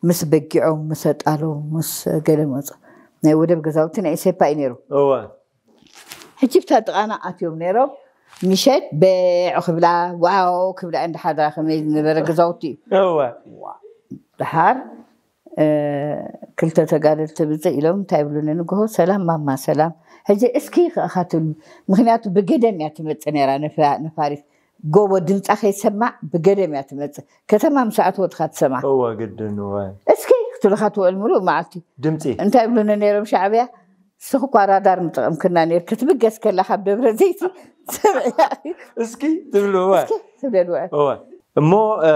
ምስ በጊዖም፣ ምስ ኣጣሎም፣ ምስ ገለ መፁ። ናይ ወደብ ገዛውቲ ናይ ኢሰፓ እዩ ነይሩ። እወ። ሕጂ ብታ ጥቓና ኣትዮም ነይሮም። ምሸት በዕ ክብላ፣ ዋው ክብላ፣ እንዳሓድራ ከመይ ዝነበረ ገዛውቲ እዩ። እወ። ደሓር፣ እ፣ ክልተ ተጋደልቲ ብፅእ ኢሎም እንታይ ይብሉኒ ንግሆ፣ "ሰላም ማማ፣ ሰላም። ሕጂ እስኪ ከኣ ትብሉ?" ምኽንያቱ ብገደም እያ ትመፅእ ነይራ፣ ንፋ-፣ ንፋሪስ። ጎቦ ድምፃ ከይሰማዕ ብገደም እያ ትመፅእ። ከተማ ምስ ኣትወት ኢኻ ትሰምዓ። እወ፣ ግድን፣ እወ። እስኪ ክትብልካ ትውዕል ምሉእ መዓልቲ። ድምፂ። እንታይ ይብሉኒ ነይሮም ሻዕብያ? "ንስኺ እኳ ራዳር ምጠቐምክና ነይር፣ ክትብገስ ከላ ካብ ደብረ ዘይቲ ሰምዕያ." እስኪ ትብሉ፣ እወ። እስኪ ትብለሉ፣ እወ። እወ። እሞ፣ እ፣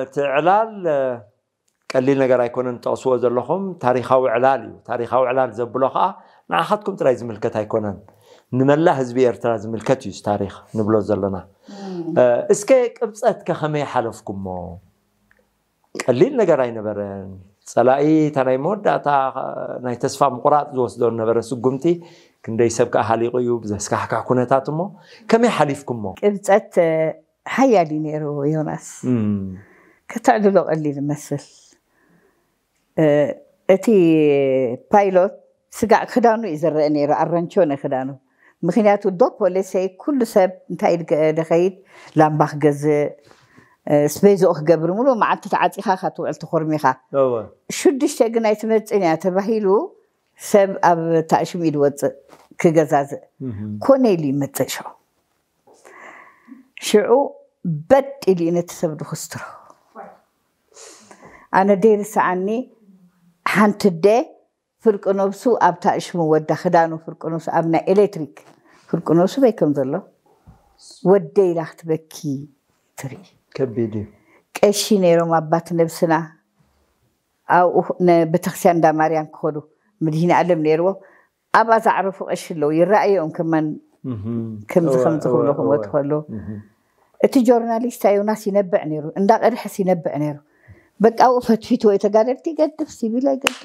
እቲ ዕላል፣ እ፣ ቀሊል ነገር ኣይኮነን ትጠቕስዎ ዘለኹም፣ ታሪኻዊ ዕላል እዩ። ታሪኻዊ ዕላል ዘብሎ ኸኣ ንዓኻትኩም ጥራይ ዝምልከት ኣይኮነን፣ ንመላእ ህዝቢ ኤርትራ ዝምልከት እዩ እዚ ታሪኽ ንብሎ ዘለና። እም። እ፣ እስከ ቅብጸት ከ ከመይ ሓለፍኩሞ? ቀሊል ነገር ኣይነበረን። ጸላኢ እታ ናይ መወዳእታ ናይ ተስፋ ምቑራጽ ዝወስዶ ዝነበረ ስጉምቲ፣ ክንደይ ሰብ ከኣ ሃሊቑ እዩ ብዘስካሕክሕ ኩነታት። እሞ ከመይ ሓሊፍኩሞ? ቅብጸት፣ እ፣ ሓያል እዩ ነይሩ ዮናስ። እም። ከተዕልሎ ቀሊል ይመስል። እ፣ እቲ ፓይሎት ስጋዕ ክዳኑ እዩ ዝረአ ነይሩ፣ ኣራንቾ ናይ ክዳኑ። ምክንያቱ ዶፖ ለሰይ ኩሉ ሰብ እንታይ ኢሉ ገ- ደኸይድ ላምባ ክገዝእ ስቤዝኦ ክገብር ሙሉ መዓልቲ ተዓፂኻ ኢኻ ትውዕል ተኾርሚኻ። ሽዱሽተ ግናይ ትመፅን እያ ተባሂሉ ሰብ ኣብ ታእሽም ኢሉ ወፅእ ክገዛዝእ። ኮነ ኢሉ ይመፅእ ሽዑ ሽዑ በጥ ኢሉ እዩ ነቲ ሰብ ድኹስትሮ። ኣነ ደይርስዓኒ ሓንቲ ደ ፍርቂ ነብሱ ኣብታ እሽሙ ወዳ ክዳኑ ፍርቂ ነብሱ ኣብ ናይ ኤሌክትሪክ ፍርቂ ነብሱ በይ ከም ዘሎ ወደ ኢላ ክትበኪ ትርኢ። ከቢድ እዩ። ቀሺ ነይሮም ኣባት ነብስና ኣብኡ ነ- ቤተክርስትያን እንዳ ማርያም ክኸዱ ምድሂን ኣለም ነይርዎም ኣብኣ ዘዕረፉ ቀሺ ኣለዉ ይረኣዮም ከማን ከምዚ ከምዚ ክብሎ ክሞት ከሎ እቲ ጆርናሊስት ዮናስ ይነብዕ ነይሩ እንዳ ቀድሐስ ይነብዕ ነይሩ በቃ ኣብኡ ፈትፊትዎ ተጋደልቲ ይገድፍ ሲቪል ኣይገድፍ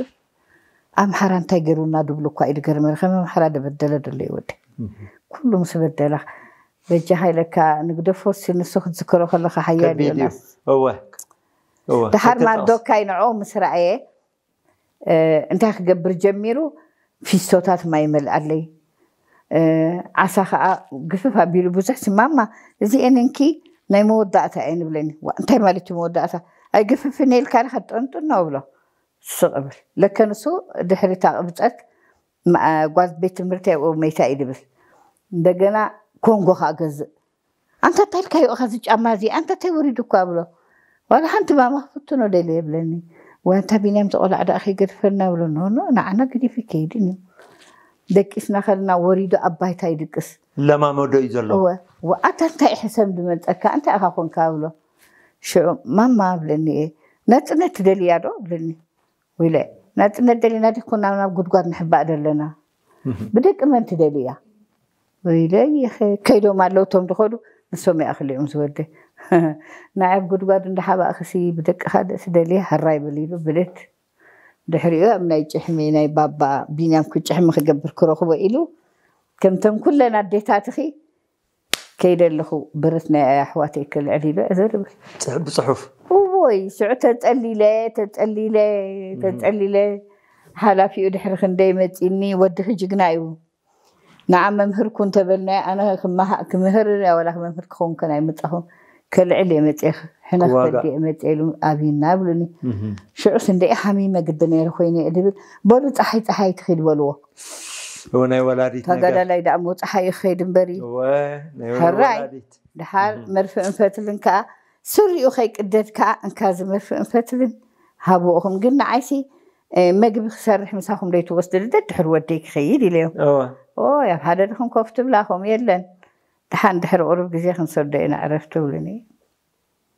ኣምሓራ እንታይ ገይሩና ድብሉ እኳ እዩ ዝገርመኒ ከም ኣምሓራ ደበደለ ደሎ ይወደ ኩሉ ምስ በደላ በጃኻ ኢለካ ንግደፎ ሲ ንሱ ክትዝከሮ ከለካ ሓያል ከቢድ እዩ። ዮናስ እወ እወ ድሓር ኣይተጣቕስ። ማርዶካይ ንዕኡ ምስ ረኣየ እ፣ እንታይ ክገብር ጀሚሩ ፊስቶታት ማይ ይመልኣለይ እ፣ ዓሳ ከዓ ግፍፍ ኣቢሉ ብዙሕ ሲ ማማ እዚኤን እንኪ ናይ መወዳእታ እየን ይብለኒ ዋ እንታይ ማለት እዩ መወዳእታ ኣይግፍፍን ኢልካ ዲኻ ጠንጥኖ እብሎ ስቕ እብል ለከ ንሱ ድሕሪ እታ ቅብፀት ማ- ጓል ቤት ትምህርቲ ኣብኡ መይታ እዩ ድብል እንደገና ኮንጎ ከዓ ገዝእ ኣንታ እንታይ ኢልካዮ ኢኻ እዚ ጫማ እዚ ኣንታ እንታይ ወሪዱ እኳ እብሎ ዋላ ሓንቲ ማማ ክፍትኖ ደልየ ይብለኒ ወይ ኣንታ ቢንያም ዝቆልዓ ደኣ ከይገድፈና እብሎ ኖ ኖ ንዓና ገዲፉ ከይድን እዩ ደቂስና ከልና ወሪዱ ኣብ ባይታ ይድቅስ ለማመዶ እዩ ዘሎ። እወ ወኣታ እንታይ ሕሰም ዝመፀካ እንታይ ኢኻ ኮንካ እብሎ ሽዑ ማማ እብለኒ እየ ናፅነት ትደልያ ዶ እብለኒ ወይለ ናፅነት ደሊና ዲኩና ናብ ጉድጓድ ንሕባእ ዘለና ብደቂ መን ትደልያ ወይለ ከይዶም ኣለዉ እቶም ዝኸዱ ንሶም ይኣኽልኦም ዝወደ ንዓብ ጉድጓድ እንዳሓባእክሲ ብደቅኻ ደስ ደልየ ሃራይ በል ኢሉ ብለት ድሕሪኡ ኣብ ናይ ጭሕሚ ናይ ባባ ቢንያም ክጭሕሚ ክገብር ክረኽቦ ኢሉ ከምተን ኩለን ኣዴታትኺ ከይደ ኣለኹ ብረት ናይ ኣሕዋተይ ክልዕል ኢሉ እዘርብል ብፅሑፍ እዎይ ሽዑ ተፀሊለ ተፀሊለ ተፀሊለ ሓላፊኡ ድሕሪ ክንደይ መፂኒ ወድኺ ጅግና እዩ ንዓ መምህርኩ እንተበልናዮ ኣነ ክምህር ወላ መምህር ክኸውን ከን ኣይመፃኹን ከልዕል እየ መፅእ ሕነክ ከዲ እየ መፅእ ኢሉ ኣብይና ብሉኒ ሽዑስ እንደ ሓሚመ ግዲ ነይረ ኮይነ እየ ድብል በሉ ፀሓይ ፀሓይ ትኺድ በልዎ እወ ናይ ወላዲት ነገር ተጋዳላይ ደኣ ሞ ፀሓይ ይኸይድ እምበር እዩ እወ ናይ ሕራይ ወላዲት ድሓር መርፍእን ፈትልን ከዓ ስሪኡ ከይቅደድ ከዓ እንካዚ መርፍእን ፈትልን ሃብኡኹም ግን ንዓይሲ እ፣ መግቢ ክሰርሕ ምሳኹም ደይትወስድሉ ደድሕሪ ወደይ ክኸይድ ኢለዮም እወ ኦይ ኣብ ሓደ ድኹም ኮፍ ትብላኹም የለን ድሓን ድሕሪ ቁሩብ ግዜ ክንሰዶ ኢና ዕረፍ ትብሉኒ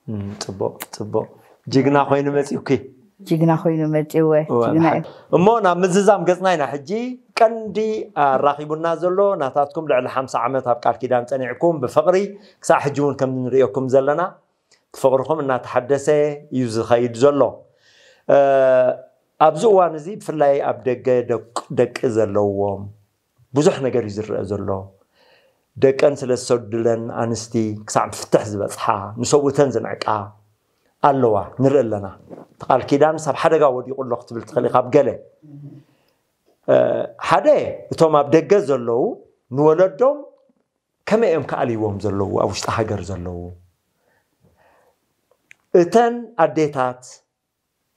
እም፣ ፅቡቅ ፅቡቅ ጅግና ኮይኑ መፂኡኪ ጅግና ኮይኑ መፂወ እወ፣ ጅግና እዩ እሞ ናብ ምዝዛም ገፅና ኢና ሕጂ ቀንዲ ኣራኪቡና ዘሎ ናታትኩም ልዕሊ ሓምሳ ዓመት ኣብ ቃል ኪዳን ፀኒዕኩም ብፍቅሪ ክሳዕ ሕጂ እውን ከም ንሪኦኩም ዘለና ፍቅርኹም እናተሓደሰ እዩ ዝኸይድ ዘሎ እ፣ ኣብዚ እዋን እዚ ብፍላይ ኣብ ደገ ደቅ- ደቂ ዘለዎም ብዙሕ ነገር እዩ ዝረአ ዘሎ ደቀን ስለ ዝሰዱለን ኣንስቲ ክሳዕ ምፍትሕ ዝበፅሓ ንሰብኡተን ዝንዕቃ ኣለዋ ንርኢ ኣለና እቲ ቃል ኪዳን ሳብ ሓደጋ ወዲቑ ኣሎ ክትብል ትኽእል ኢኻ ኣብ ገለ እ፣ ሓደ እቶም ኣብ ደገ ዘለዉ ንወለዶም ከመይ እዮም ክኣልይዎም ዘለዉ ኣብ ውሽጢ ሃገር ዘለዉ እተን ኣዴታት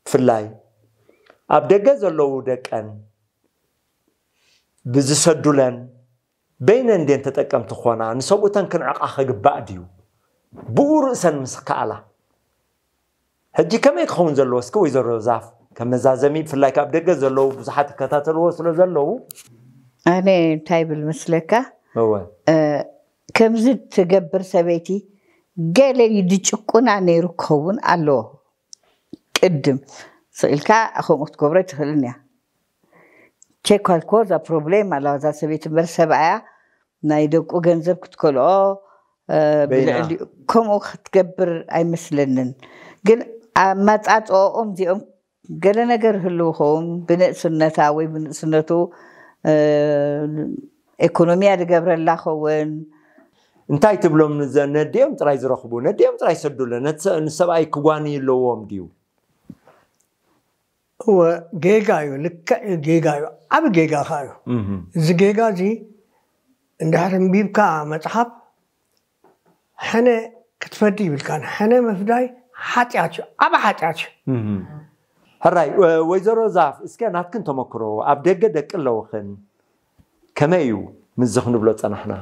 ብፍላይ ኣብ ደገ ዘለዉ ደቀን ብዝሰዱለን በይነን ድየን ተጠቀምቲ ክኾና ንሰብኡተን ክንዕቓ ክግባእ ድዩ ብኡ ርእሰን ምስ ከኣላ ሕጂ ከመይ ክኸውን ዘለዎ እስኪ ወይዘሮ ዛፍ ከም መዛዘሚ ብፍላይ ካብ ደገ ዘለዉ ብዙሓት ይከታተልዎ ስለ ዘለዉ ኣነ እንታይ ብል መስለካ እወ እ፣ ከምዚ ትገብር ሰበይቲ ገለ እዩ ድጭቁና ነይሩ ክኸውን ኣለዎ ቅድም ስኢልካ ከምኡ ክትገብሮ ኣይትኽእልን እያ ቼክ ኣልኮ እዛ ፕሮብሌም ኣለዋ እዛ ሰበይቲ እምበር ሰብኣያ ናይ ደቁ ገንዘብ ክትከልኦ እ፣ በይና። ብልዕሊ ከምኡ ክትገብር ኣይመስለንን ግን ኣመፃፅኦም እዚኦም ገለ ነገር ህልው ኸውን ብንእስነታ ወይ ብንእስነቱ እ፣ ኤኮኖሚያ ዝገብረላ ኸውን እንታይ ትብሎም ንዘ- ነዲኦም ጥራይ ዝረኽቡ ነዲኦም ጥራይ ሰዱለ ነት- ንሰብኣይ ክጓኒ ኣለዎም ድዩ እወ ጌጋ እዩ ልክዕ እዩ ጌጋ እዩ ዓብ ጌጋ ከዓ እዩ እህም። እዚ ጌጋ እዚ እንድሕር እንቢብካ መፅሓፍ ሕነ ክትፈዲ ይብልካን። ሕነ ምፍዳይ ሓጢኣት እዩ፣ ዓብ ሓጢኣት እዩ። ሕራይ ወይዘሮ ዛፍ፣ እስከ ናትክን ተመክሮ፣ ኣብ ደገ ደቂ ኣለውኽን፣ ከመይ እዩ ምስዚ ክንብሎ ፀናሕና?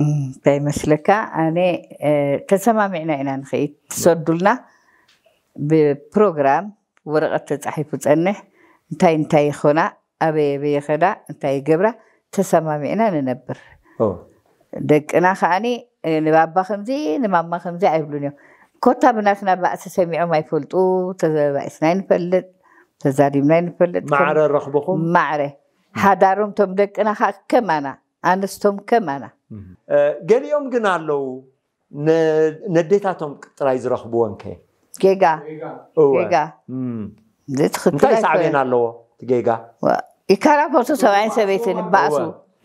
እንታይ መስለካ? ኣነ ተሰማሚዕና ኢና ንኸይድ። ትሰዱልና ብፕሮግራም ወረቐት ተፃሒፉ ፀንሕ፣ እንታይ እንታይ ይኾና፣ ኣበይ ኣበይ ይኸዳ፣ እንታይ ይገብራ፣ ተሰማሚዕና ንነብር። ደቅና ከዓኒ ንባባ ከምዚ ንማማ ከምዚ ኣይብሉን እዮም። ኮታ ብናትና ባእሲ ሰሚዖም ኣይፈልጡ። ተባኢስና ይንፈልጥ፣ ተዛሪብና ይንፈልጥ። ማዕረ ረኽብኹም? ማዕረ ሓዳሮም ቶም ደቅና ከዓ ከማና፣ ኣንስቶም ከማና። ገሊኦም ግን ኣለዉ ነዴታቶም ጥራይ ዝረኽብወን ከ? ጌጋ እወ። ጌጋ እም። እዚ ትኽክል እንታይ ኣይኮነን። ሳዕቤን ኣለዎ እቲ ጌጋ? ይከራፈሱ ሰብኣይን ሰበይትን ይባእሱ።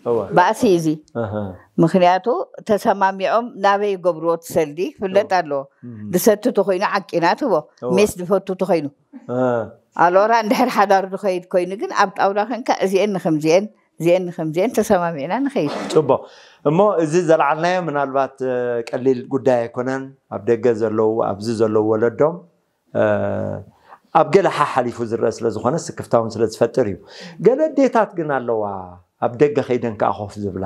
እወ። ባእሲ እዩ እዚ። ኣሃ። ምክንያቱ ተሰማሚዖም ናበይ ይገብርዎ ትሰልዲ ክፍለጥ ኣለዎ። እም። ድሰቱ ተኮይኑ ዓቂና ትቦ እወ። ሜስ ድፈቱ ተኮይኑ እ። ኣሎራ እንድሕር ሓዳር ዝኸይድ ኮይኑ ግን ኣብ ጣውላ ከንካ እዚአን ንከምዚአን እዚአን ንከምዚአን ተሰማሚዕና ንኸይድ። ፅቡቅ። እሞ እዚ ዘልዓልናዮ ምናልባት እ፣ ቀሊል ጉዳይ ኣይኮነን። ኣብ ደገ ዘለዉ፣ ኣብዚ ዘለዉ ወለዶም እ፣ ኣብ ገለ ሓሓሊፉ ዝረአ ስለ ዝኾነ ስክፍታውን ስለ ዝፈጥር እዩ። ገለ ኣዴታት ግን ኣለዋ ኣብ ደገ ከይደን ከዓ ኮፍ ዝብላ፣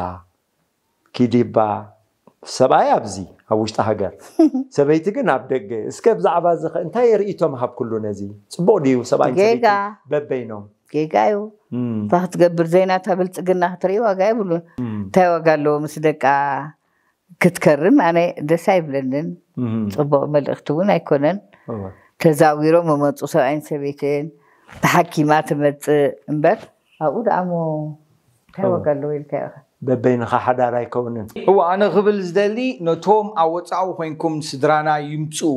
ኪዲባ ሰብኣይ ኣብዚ ኣብ ውሽጢ ሃገር፣ ሰበይቲ ግን ኣብ ደገ። እስከ ብዛዕባ እዚ ከ እንታይ ርእይቶ ምሃብ? ኩሉ ነዚ ፅቡቅ ድዩ? ሰብኣይ ጌጋ። በበይኖም ጌጋ እዩ። እም፣ እታ ክትገብር ዘይናታ ብልፅግና ክትርኢ ዋጋ የብሉን። እም፣ እንታይ ዋጋ ኣለዎ ምስ ደቃ ክትከርም? ኣነ ደስ ኣይብለንን። እም። ፅቡቅ መልእክቲ እውን ኣይኮነን። እወ። ተዛዊሮም መመፁ ሰብኣይን ሰበይትን ተሓኪማ ትመፅእ እምበር ኣብኡ ደኣሞ እንታይ ዋጋ ኣለዎ ኢልካ ኢኻ? በበይንኻ ሓዳር ኣይከውንን። እወ፣ ኣነ ክብል ዝደሊ ነቶም ኣብ ወፃኡ ኮይንኩም ስድራና ይምፅኡ፣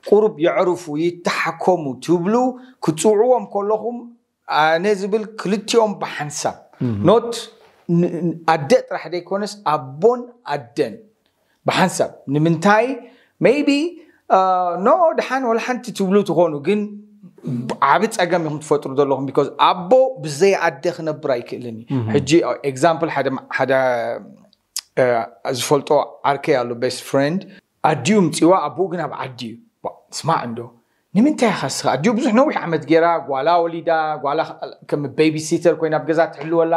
ቁሩብ የዕርፉ፣ ይተሓከሙ ትብሉ ክትፅውዕዎም ከለኹም ኣነ ዝብል ክልቲኦም ብሓንሳብ ኖት ኣደ ጥራሕ ዘይኮነስ ኣቦን ኣደን ብሓንሳብ። ንምንታይ? Maybe ኖ ድሓን ወላ ሓንቲ ትብሉ ትኾኑ፣ ግን ዓብ ፀገም ኢኹም ትፈጥሩ ዘለኹም። Because ኣቦ ብዘይ ኣደ ክነብር ኣይክእልን እዩ። ሕጂ example ሓደ ሓደ ዝፈልጦ ዓርከይ ኣሎ፣ best friend፣ ኣዲኡ ምፅዋ ኣቦኡ ግን ኣብ ዓዲ እዩ። ስማዕ እንዶ ንምንታይ ኢኻ ስኻ ኣዲኡ ብዙሕ ነዊሕ ዓመት ገይራ ጓላ ወሊዳ ጓላ ከም babysitter ኮይና ኣብ ገዛ ትሕልወላ፣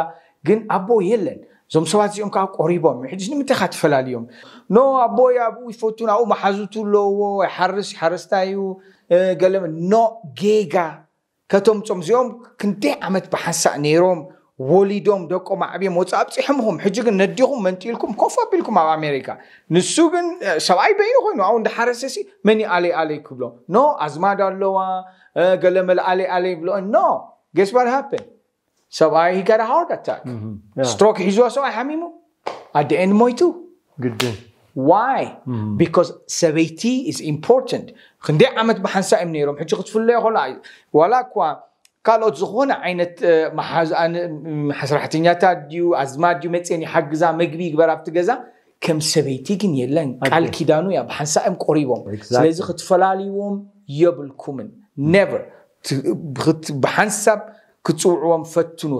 ግን ኣቦ የለን። እዞም ሰባት እዚኦም ከዓ ቆሪቦም ሕጂ ንምንታይ ኢኻ ትፈላልዮም? ኖ ኣቦ ኣብኡ ይፈቱ፣ ኣብኡ መሓዙቱ ኣለዎ፣ ይሓርስ ሓረስታይ እዩ። ገለ ኖ ጌጋ ከተምፆም እዚኦም ክንደይ ዓመት ብሓንሳእ ነይሮም ወሊዶም ደቆም ኣዕብዮም ወፃ ኣብፂሖምኹም። ሕጂ ግን ነዲኹም መንጢልኩም ኮፍ ኣቢልኩም ኣብ ኣሜሪካ። ንሱ ግን ሰብኣይ በይኑ ኮይኑ ኣብኡ እንዳሓረሰሲ መን ኣለይ ኣለይ ክብሎ? ኖ ኣዝማድ ኣለዋ፣ ገለመለ ኣለይ ኣለይ ይብሎ። ኖ guess what happened? ሰብኣይ he got a heart attack. Stroke ሒዝዋ ሰብኣይ ሓሚሙ ኣደኤን ሞይቱ። ግድን Why? Because ሰበይቲ is important። ክንደይ ዓመት ብሓንሳ እዮም ነይሮም። ሕጂ ክትፍለዮ ከሎ ዋላ እኳ ካልኦት ዝኾነ ዓይነት ሰራሕተኛታት ድዩ ኣዝማድ ድዩ መፅየን ይሓግዛ፣ መግቢ ይግበር ኣብቲ ገዛ፣ ከም ሰበይቲ ግን የለን። ቃል ኪዳኑ እያ፣ ብሓንሳ እዮም ቆሪቦም። ስለዚ ክትፈላልይዎም የብልኩምን። Never። ብሓንሳብ ክትፅውዕዎም ፈትኑ።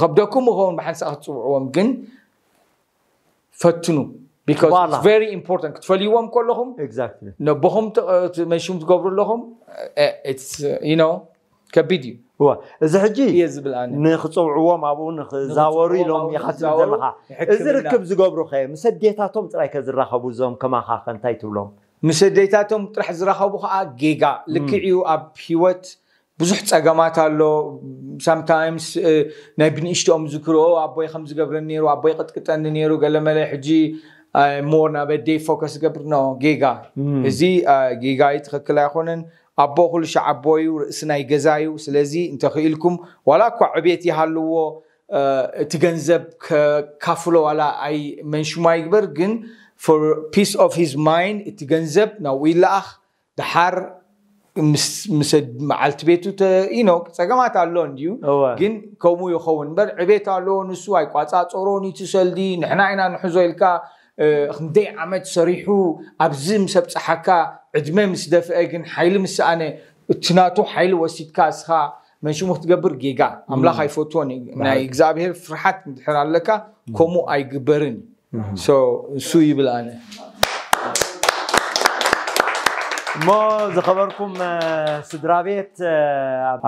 ከብደኩም ኸውን ብሓንሳብ ክትፅውዕዎም ግን ፈትኑ። Because it's very important ክትፈልይዎም ከለኹም ነቦኹም መንሽም ትገብሩ ኣለኹም። ከቢድ እዩ። እዚ ሕጂ እየ ዝብል ኣነ። ንክፅውዕዎም ኣብኡ ንክዛወሩ ኢሎም ኢኻ ትብል ዘለኻ። እዚ ርክብ ዝገብሩ ከ ምስ ኣዴታቶም ጥራይ ከዝራኸቡ እዞም ከማኻ ከ እንታይ ትብሎም? ምስ ኣዴታቶም ጥራሕ ዝራኸቡ ከዓ ጌጋ። ልክዕ እዩ፣ ኣብ ሂወት ብዙሕ ፀገማት ኣሎ። Sometimes ናይ ብንእሽትኦም ዝክርኦ ኣቦይ ከም ዝገብረኒ ነይሩ፣ ኣቦይ ቅጥቅጠኒ ነይሩ፣ ገለመለ። ሕጂ more ናብ ኣደይ focus ዝገብር ኖ ጌጋ። እዚ ጌጋ እዩ፣ ትኽክል ኣይኮነን። ኣቦ ኩሉ ሻዕ ኣቦ እዩ፣ ርእሲ ናይ ገዛ እዩ። ስለዚ እንተኽኢልኩም ዋላ እኳ ዕቤት ይሃልዎ እቲ ገንዘብ ከካፍሎ ዋላ ኣይ መንሽማ ይግበር፣ ግን for peace of his mind እቲ ገንዘብ ናብኡ ይለኣኽ። ድሓር ምስ መዓልቲ ቤቱ ኢኖ ፀገማት ኣሎ እንድዩ፣ ግን ከምኡ ይኸውን እምበር ዕቤት ኣለዎ። ንሱ ኣይቋፃፀሮን እዩ እቲ ሰልዲ፣ ንሕና ኢና ንሕዞ ኢልካ ክንደይ ዓመት ሰሪሑ ኣብዚ ምስ ኣብፀሓካ ዕድመ ምስ ደፍአ ግን ሓይሊ ምስ ሰኣነ እቲ ናቱ ሓይሊ ወሲድካ እስኻ መንሽሙ ክትገብር ጌጋ። ኣምላኽ ኣይፈትዎን እዩ። ናይ እግዚኣብሔር ፍርሓት እንድሕር ኣለካ ከምኡ ኣይግበርን እዩ። So እሱ ይብል ኣነ። እሞ ዝኸበርኩም ስድራ ቤት፣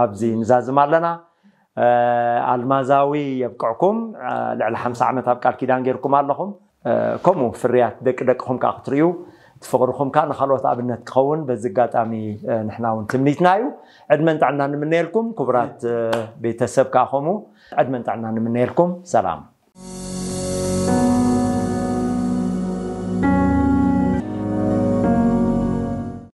ኣብዚ ንዛዝም ኣለና። ኣልማዛዊ የብቅዕኩም። ልዕሊ ሓምሳ ዓመት ኣብ ቃል ኪዳን ጌርኩም ኣለኹም። ከምኡ ፍርያት ደቂ ደቅኹም ከዓ ክትርእዩ፣ ትፍቕርኹም ከዓ ንካልኦት ኣብነት ክኸውን በዚ ኣጋጣሚ ንሕና እውን ትምኒትና እዩ። ዕድመን ጥዕና ንምነየልኩም። ክቡራት ቤተሰብ ከዓ ከምኡ ዕድመን ጥዕና ንምነየልኩም። ሰላም።